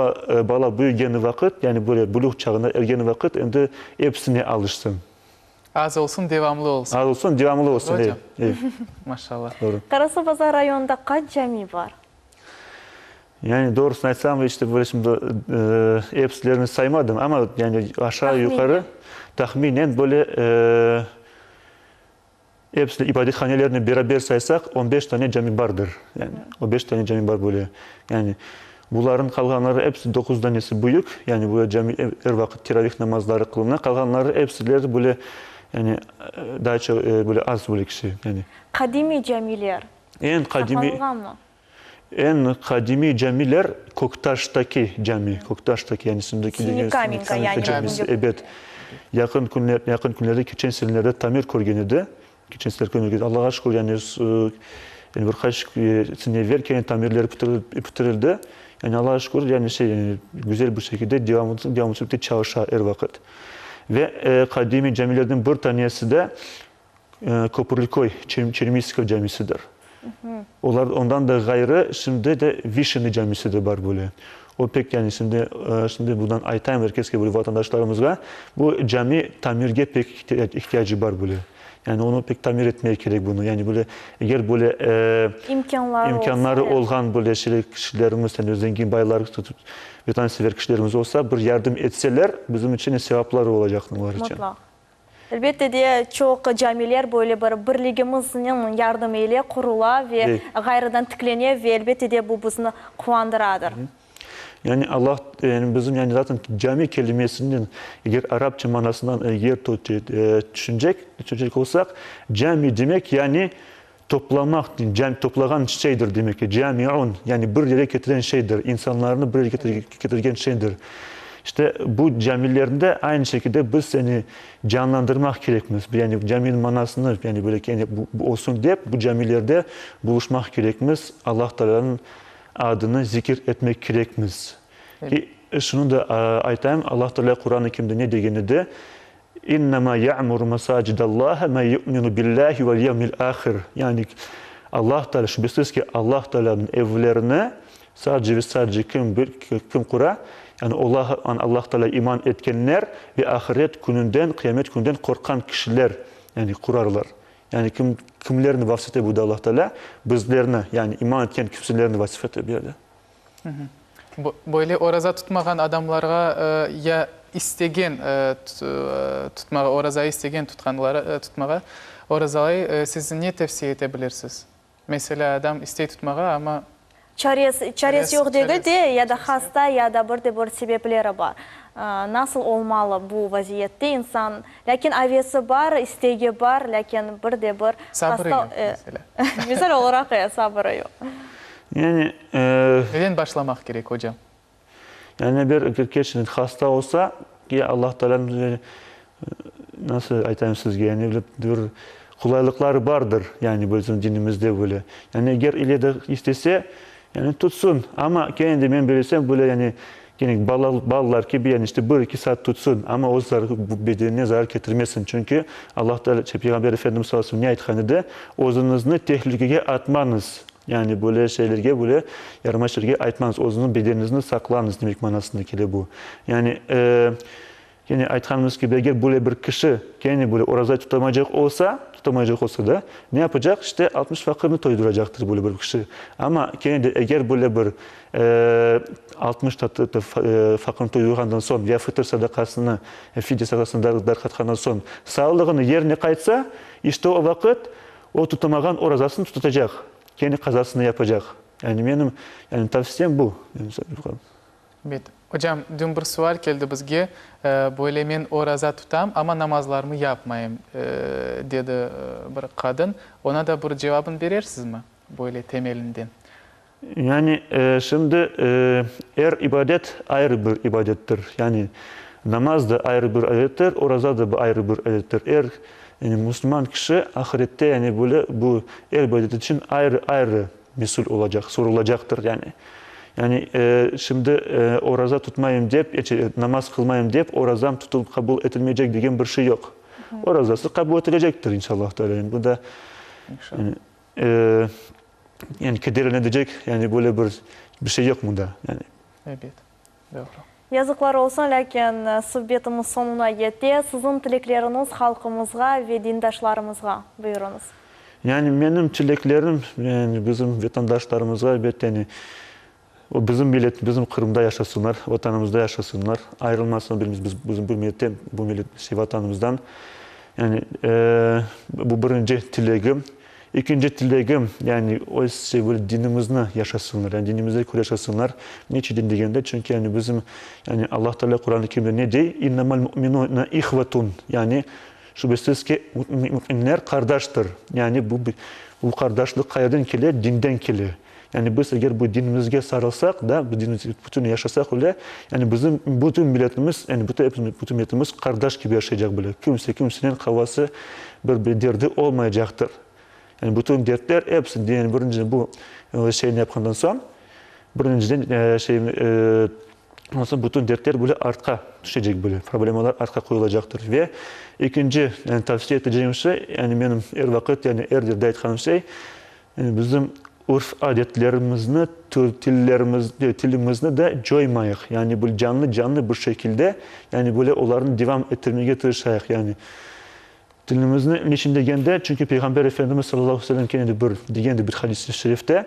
bala büyügeni vaqıt, yani böyle buluğ çağına ergeni vaqıt endi episine alışsın.
Az olsun, devamlı olsun.
Az olsun, devamlı olsun,
e, e. Maşallah.
Doğru.
Qarasuvbazar rayonında qaç cami bar?
Yani doğrusını aytsam, işte böyle şimdi episilerini saymadım, amma yani aşağı yuqarı tahminen böyle episini ibadethanelernen beraber saysaq, on beş tane cami bardır. Yani on beş tane cami bar böyle. Yani bularnıñ qalğanları episi doquz danesi büyük, yani böyle cami er vaqıt teravih namazları qılına, qalğanları episileri böyle yani daa çoq böyle az böyle kişi yani.
Qadimiy camiler
Eñ qadimiy.
Saqlanılğanmı?
Eñ qadimiy camiler Köktaştaki cami, Köktaştaki, yani şimdiki degen
Sinikamenka, yani
camisi, ebet. Yaqın künler, yaqın künlerde, keçen senelerde tamir körgen edi. Keçen seneler körgen edi. Allağa şükür, yani, yani bir qaç sene evel kene tamirleri bitirildi. Yani Allağa şükür, yani şey, yani güzel bir şekilde devamlı, devamlı sürette çalışa er vaqıt. Ve qadimiy camilerden bir tanesi de Köpürlüköy, Çermiyskoye camisidir. Olar, ondan da ğayrı, şimdi de Vişini camisi de bar böyle. O pek, yani şimdi, şimdi bundan aytayım er keske, böyle vatandaşlarımızğa, bu cami tamirge pek ihtiyacı bar böyle. Yani onı pek tamir etmege kerek bunı. Yani böyle, eger böyle
İmkânları
olğan böyle şeyler, kişilerimiz, yani zengin baylar, vetansever kişilerimiz olsa, bir yardım etseler, bizim içün sevapları olacaq olar içün.
Mutlaq. Elbette de, çoq camiler böyle bir birligimizniñ yardımı ile qurula ve ğayrıdan tiklene ve elbette de bu bizni quvandıradır.
Yani Allah, yani bizim yani zaten cami kelimesiniñ eger arapça manasından eger tüşünecek, tüşünecek olsaq, cami demek yani toplamaq, cami toplağan şeydir demek ki, camiun, yani bir yere ketiren şeydir, insanlarnı bir yere ketirgen şeydir. İşte bu camilerni de aynı şekilde biz yani canlandırmaq kerekmiz. Yani caminiñ manasını yani böyle kene olsun dep bu camilerde buluşmaq kerekmiz, Allah Taalânıñ adını zikir etmek kerekmiz. Ki, şunı da aytayım, Allah Taalâ Quran-ı Kerimde ne degen edi? İnnema ya'muru mesacidallahi men yu'minu billahi vel yevmil ahir. Yani Allah Teala, şübesiz ki, Allah Tealânıñ evlerini sadece ve sadece kim kim qura? Yani Ola, Allah Teala iman etkenler ve ahiret kününden, qıyamet kününden qorqqan kişiler, yani qurarlar. Yani kim, kimlerni vasf ete burada Allah Teala? Bizlerni, yani iman etken kimselerni vasf ete bu yerde.
Böyle oraza tutmağan adamlarğa ya istegen tutmağa, orazayı istegen tutqanlara tutmağa, orazayı siz ne tevsiye ete bilirsiz? Meselâ, adam istey tutmağa, amma.
Çaresi, çaresi yoq degil de, ya da hasta, ya da bir de bir sebepleri bar. Nasıl olmalı bu vaziyette insan? Lâkin avesi bar, istegi bar, lâkin bir de bir
Sabırı yoq, meselâ.
Misal olaraq, e, sabırı yoq.
Yani.
Neden başlamaq kerek, ocam?
Yani bir keçin hasta olsa, ya Allah Taalâ. Nasıl aytayım sizge, yani bir qolaylıqları bardır, yani bizim dinimizde böyle. Yani eger ile de istese, yani tutsun. Amma kene de men bilsem, böyle yani kene balalar kibi, yani işte bir-eki saat tutsun, amma öz bedenine zarar ketirmesin. Çünki Allah Teala, Peyğamber Efendimiz sallallahu aleyhi ve sellem ne aytqan edi? Özüñizni tehlikege atmañız. Yani böyle şeylerge, böyle yaramay şeylerge aytmañız. Özüñizni bedeniñizni saqlañız demek manasında kele bu. Yani Kene aytqanımız kibi, eger böyle bir kişi kene böyle oraza tutamaycaq olsa, tutamaycaq olsa da, ne yapacaq? İşte, 60 faqırnı toyduracaqtır böyle bir kişi. Amma kene de eger böyle bir 60 faqırnı toydurğandan soñ ya fıtır sadaqasını, fidye sadaqasını darqatqandan soñ sağlığını yerine qaytsa, işte o vaqıt o tutamağan orazasını tutacaq, kene qazasını yapacaq. Yani menim, yani tavsiyem bu.
Ebet. Ocam, dün bir sual keldi bizge, böyle men oraza tutam, amma namazlarımı yapmayım, dedi bir qadın. Ona da bir cevabın berersizmi, böyle temelinden?
Yani, şimdi er ibadet ayrı bir ibadettir. Yani, namaz da ayrı bir adettir, oraza da ayrı bir adettir. Er, yani, musulman kişi ahirette, yani, böyle bu er ibadet içün ayrı-ayrı mesül olacaq, sorulacaqtır, yani. Yani, şimdi oraza tutmayım dep, namaz qılmayım dep, orazam tutılıp qabul etilmeycek degen bir şey yoq. Orazası qabul etilecektir, inşallah Teala. Yani, bu da, yani, yani kederlenecek, yani, böyle bir bir şey yoq mında, yani.
Ebet, doğru.
Yazıqlar olsun, lâkin suhbetimiz soñuna yete. Siziñ tilekleriñiz halqımızğa ve dindaşlarımızğa, buyurıñız.
Yani menim tileklerim, yani bizim vatandaşlarımızğa, elbette, yani o bizim millet, bizim Qırımda yaşasınlar, Vatanımızda yaşasınlar, ayrılmasın birimiz biz bizim bu milletten, bu millet, şey, Vatanımızdan. Yani bu birinci tilegim. İkinci tilegim, yani öz sevgili dinimizni yaşasınlar, yani dinimizge köre yaşasınlar. Neçün din degende, çünki yani bizim, yani Allah Teala Quran-ı Kerimde ne dey? İnnemel mu'minune ihvetun, yani şübesiz ki, müminler qardaştır. Yani bu, bu qardaşlıq qayerden kele? Dinden kele. Yani biz eger bu dinimizge sarılsaq da, bu dinimizge bütün yaşasaq öyle, yani bizim bütün milletimiz, yani bütün epimiz, bütün milletimiz qardaş kibi yaşaycaq böyle. Kimse kimsenen qavğası, bir bir derdi olmaycaqtır. Yani bütün dertler episi, yani birinciden bu şeyni yapqandan soñ, birinciden şey, ondan soñ bütün dertler böyle artqa tüşecek böyle, problemalar artqa qoyulacaqtır. Ve ekinci, yani tavsiye eteceğim şey, yani menim er vaqıt, yani er yerde aytqanım şey, Bizim urf-adetlerimizni, tillerimizni, tilimizni de coymayıq. Yani bu canlı-canlı bir şekilde, yani böyle olarnı devam ettirmege tırışayıq. Yani tilimizni niçün degende, çünki Peyğamber Efendimiz sallallahu aleyhi ve sellem kene de bir degendi bir hadis-i şerifte,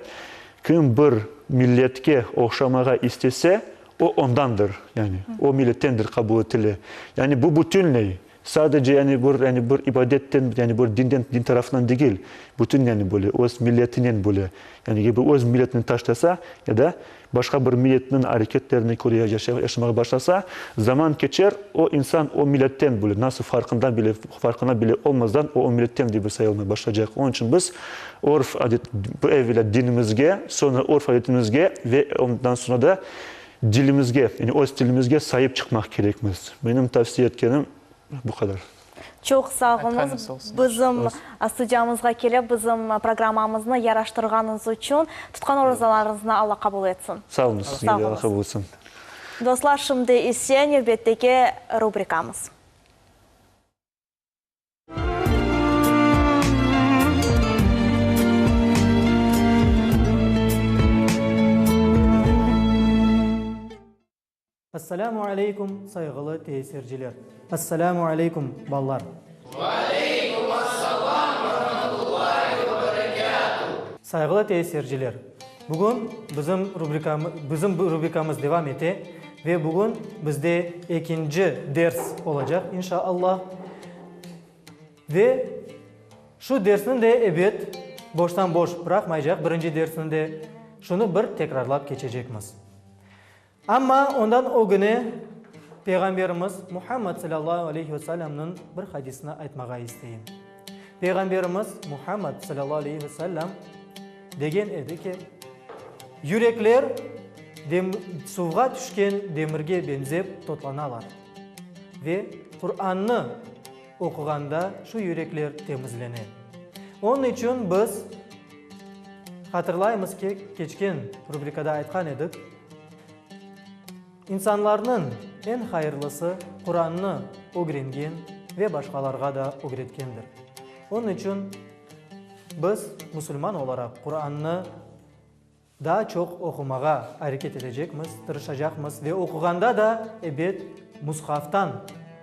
Kim bir milletke oşamağa istese, o ondandır, yani o millettendir qabul etile. Yani bu bütünley Sadece yani bir, yani bir ibadetten, yani bir dinden, din tarafından degil, bütün yani böyle öz milletinen böyle, yani eger öz milletini taşlasa ya da başqa bir milletniñ areketlerine köre yaşamağa başlasa, zaman keçer, o insan o milletten böyle nasıl farqında bile, farqına bile olmazdan o o milletten dep sayılmaya başlaycaq. Onıñ içün biz örf, adet, evvelâ dinimizge, soñra örf adetimizge ve ondan soñra da Dilimizge, yani öz tilimizge saip çıqmaq kerekmiz. Menim tavsiye etkenim bu qadar.
Çoq sağ oluñız, bizim studiyamızğa kelip, bizim programmamıznı yaraştırğanıñız içün. Tutqan orazalarıñıznı Alla qabul etsin.
Sağ oluñız, sizge de Alla qabul etsin.
Dostlar, şimdi ise nevbetteki rubrikamız.
Assalâmu aleykum, sayğılı tesirciler! Assalâmu aleykum, ballar!
Ve aleykum assalâm ve rahmetullâhi ve berekâtuh!
Sayğılı tesirciler, bugün bizim bizim rubrikamız devam ete ve bugün bizde ekinci ders olacaq, inşa Allah. Ve şu dersni de, ebet, boştan-boş bıraqmaycaq, birinci dersni de, şunı bir tekrarlap keçecekmiz. Amma ondan ögüne Peyğamberimiz Muhammad salâllahu aleyhi ve selâmnıñ bir hadisini aytmağa isteyim. Peyğamberimiz Muhammad salâllahu aleyhi ve selâm degen edi ki, Yürekler dem suvğa tüşken demirge beñzep totlanalar ve Qurannı. oquğanda şu yürekler temizlene. Onıñ içün biz hatırlaymız ki, keçken rubrikada aytqan edik, insanlarnıñ eñ hayırlısı Qurannı ögrengen ve başqalarğa da ögretkendir. Onıñ içün biz musulman olaraq Qurannı Daa çoq oqumağa areket etecekmiz, tırışacaqmız ve oquğanda da, ebet, mushaftan,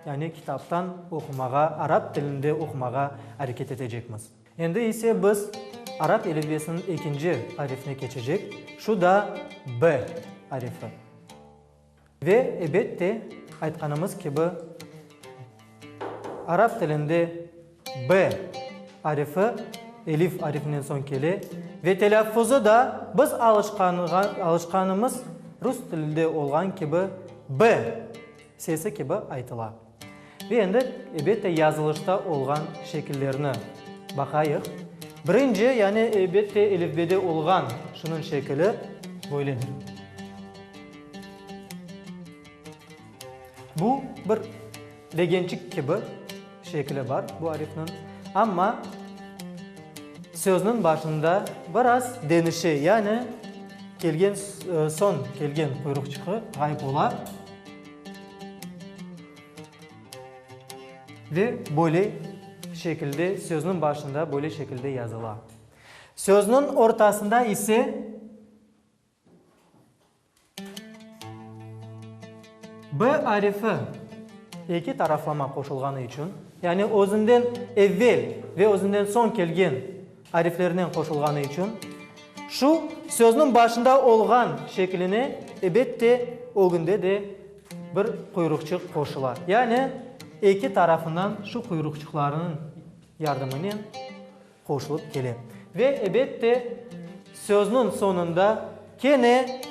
yani kitaptan oqumağa, arap tilinde oqumağa areket etecekmiz. Endi ise biz arap elifbesiniñ ekinci arifine keçecek, şu da B arifi. Ve, ebet de, aytqanımız kibi, arap tilinde B arifi elif arifinen soñ kele ve telâffuzı da biz alışqanımız rus tilinde olğan kibi B sesi kibi aytıla. Ve endi, ebet de, yazılışta olğan şekillerni baqayıq. Birinci, yani, ebet de, elifbede olğan şunıñ şekili böyledir. Bu bir legençik kibi şekili bar bu arifniñ, amma sözniñ başında biraz deñişe, yani kelgen soñ kelgen quyruqçığı ğayıp ola ve böyle şekilde sözniñ başında böyle şekilde yazıla. Sözniñ ortasında ise. B arifi eki taraflama qoşulğanı içün, yani özünden evvel ve özünden soñ kelgen ariflernen qoşulğanı içün, şu sözniñ başında olğan şekline ebet de ögünde de bir quyruqçıq qoşula. Yani eki tarafından şu quyruqçıqlarnıñ yardımınen qoşulıp kele. Ve, ebet de, sözniñ soñunda kene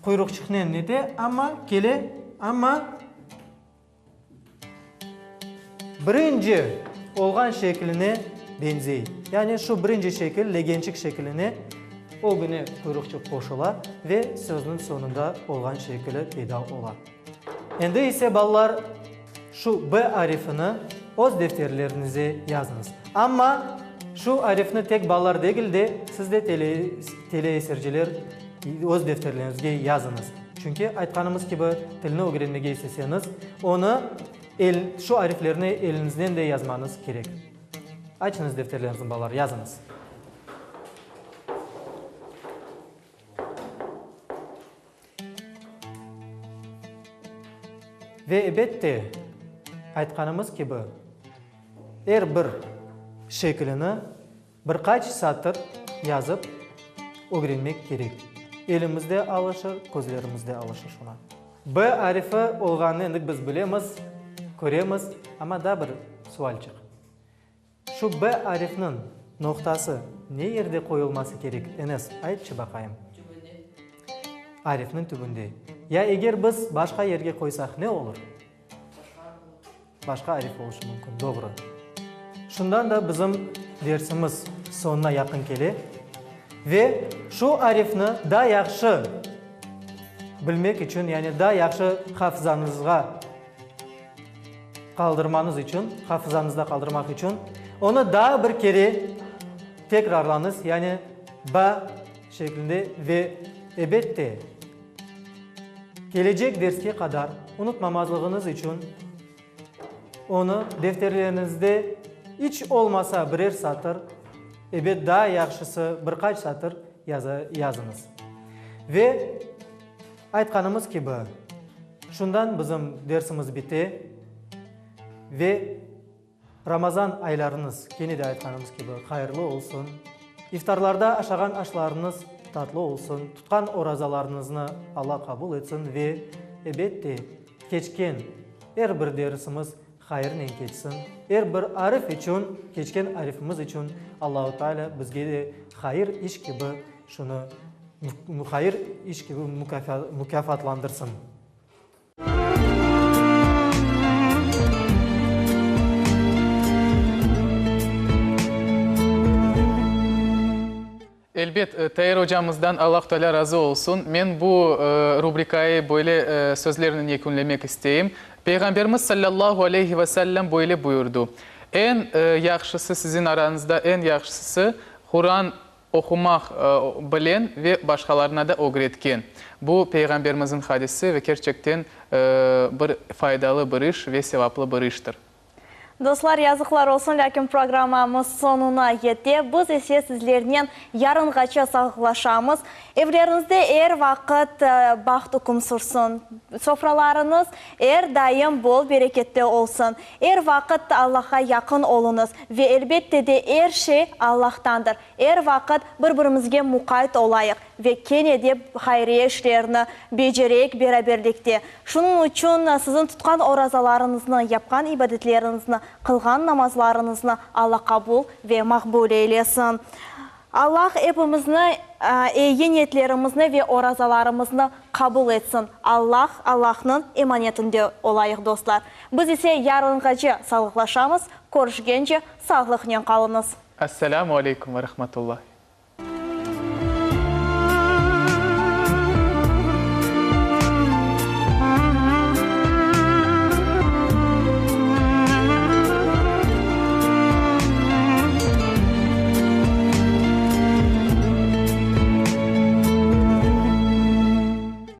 quyruqçıqnen nete, amma kele, amma birinci olğan şekline beñzey. Yani şu birinci şekil, legençik şekiline ögüne quyruqçıq qoşula ve sözniñ soñunda olğan şekili peyda ola. Endi ise, balalar, şu B arifini öz defterlerinize yazıñız. Amma şu arifni tek balalar degil de, siz de, teleesirciler, öz defterleriñizge yazıñız. Çünki, aytqanımız kibi, tilni ögrenmege isteseñiz, onı el, şu ariflerni eliñiznen de yazmañız kerek. Açıñız defterleriñizni, balalar, yazıñız. Ve ebet de, aytqanımız kibi, er bir şekilini bir qaç satır yazıp ögrenmek kerek. Elimiz de alışır, közlerimiz de alışır şuna. B arifi olğanını endi biz bilemiz, köremiz, amma daa bir sualçıq. Şu B arifniñ noqtası ne yerde qoyulması kerek, Enes, aytçı baqayım?
Tübünde.
Arifniñ tübünde. Ya eger biz başqa yerge qoysaq, ne olur?
Başqa arif olur.
Başqa arif oluşı mümkün, doğru. Şundan da bizim dersimiz soñuna yaqın kele ve şu arifni daa yahşı bilmek içün, yani daa yahşı hafızanızğa Qaldırmañız içün, hafızañızda qaldırmaq içün, onı daa bir kere tekrarlañız, yani ba şeklinde ve, ebette, kelecek derske qadar unutmamazlığıñız içün onı defterleriñizde iç olmasa birer satır, ebet, daa yahşısı bir qaç satır yazıñız. Ve, aytqanımız kibi, Şundan bizim dersimiz bite ve Ramazan aylarıñız, kene de aytqanımız kibi, hayırlı olsun. İftarlarda aşağan aşlarıñız tatlı olsun, tutqan orazalarıñıznı Alla qabul etsin ve, ebette, keçken er bir dersimiz hayırnen keçsin. Er bir arif içün, keçken arifimiz içün Allahu Teala bizge de hayır iş kibi şunı Hayır iş kibi mukâfatlandırsın.
Elbet, Tair ocamızdan Allah Teala razı olsun. Men bu rubrikayı böyle sözlernen yekünlemek isteyim. Peyğamberimiz salâllahu aleyhi ve sellem böyle buyurdı, Eñ yahşısı siziñ arañızda eñ yahşısı, Quran oqumaq bilen ve başqalarına da ögretken. Bu, Peyğamberimizniñ hadisi ve kerçekten bir faydalı bir iş ve sevaplı bir iştir.
Dostlar, yazıqlar olsun, lâkin programmamız soñuna yete. Biz ise sizlernen yarınğaça sağlıqlaşamız. Evleriñizde er vaqıt baht üküm sürsün. Sofralarıñız er daim bol berekette olsun. Er vaqıt Allahqa yaqın oluñız. Ve elbette de er şey Allahtandır. Er vaqıt bir-birimizge muqayt olayıq ve kene de hayriye işlerini becereyik beraberlikte. Şunıñ içün siziñ tutqan orazalarıñıznı, yapqan ibadetleriñizni, qılğan namazlarıñıznı Alla qabul ve maqbul eylesin. Allah epimizni, eyi niyetlerimizni ve orazalarımıznı qabul etsin. Allah, Allahnıñ emanetinde olayıq, dostlar. Biz ise yarınğace sağlıqlaşamız, körüşkence sağlıqnen qalıñız.
Esselamu aleykum ve rahmetullahi.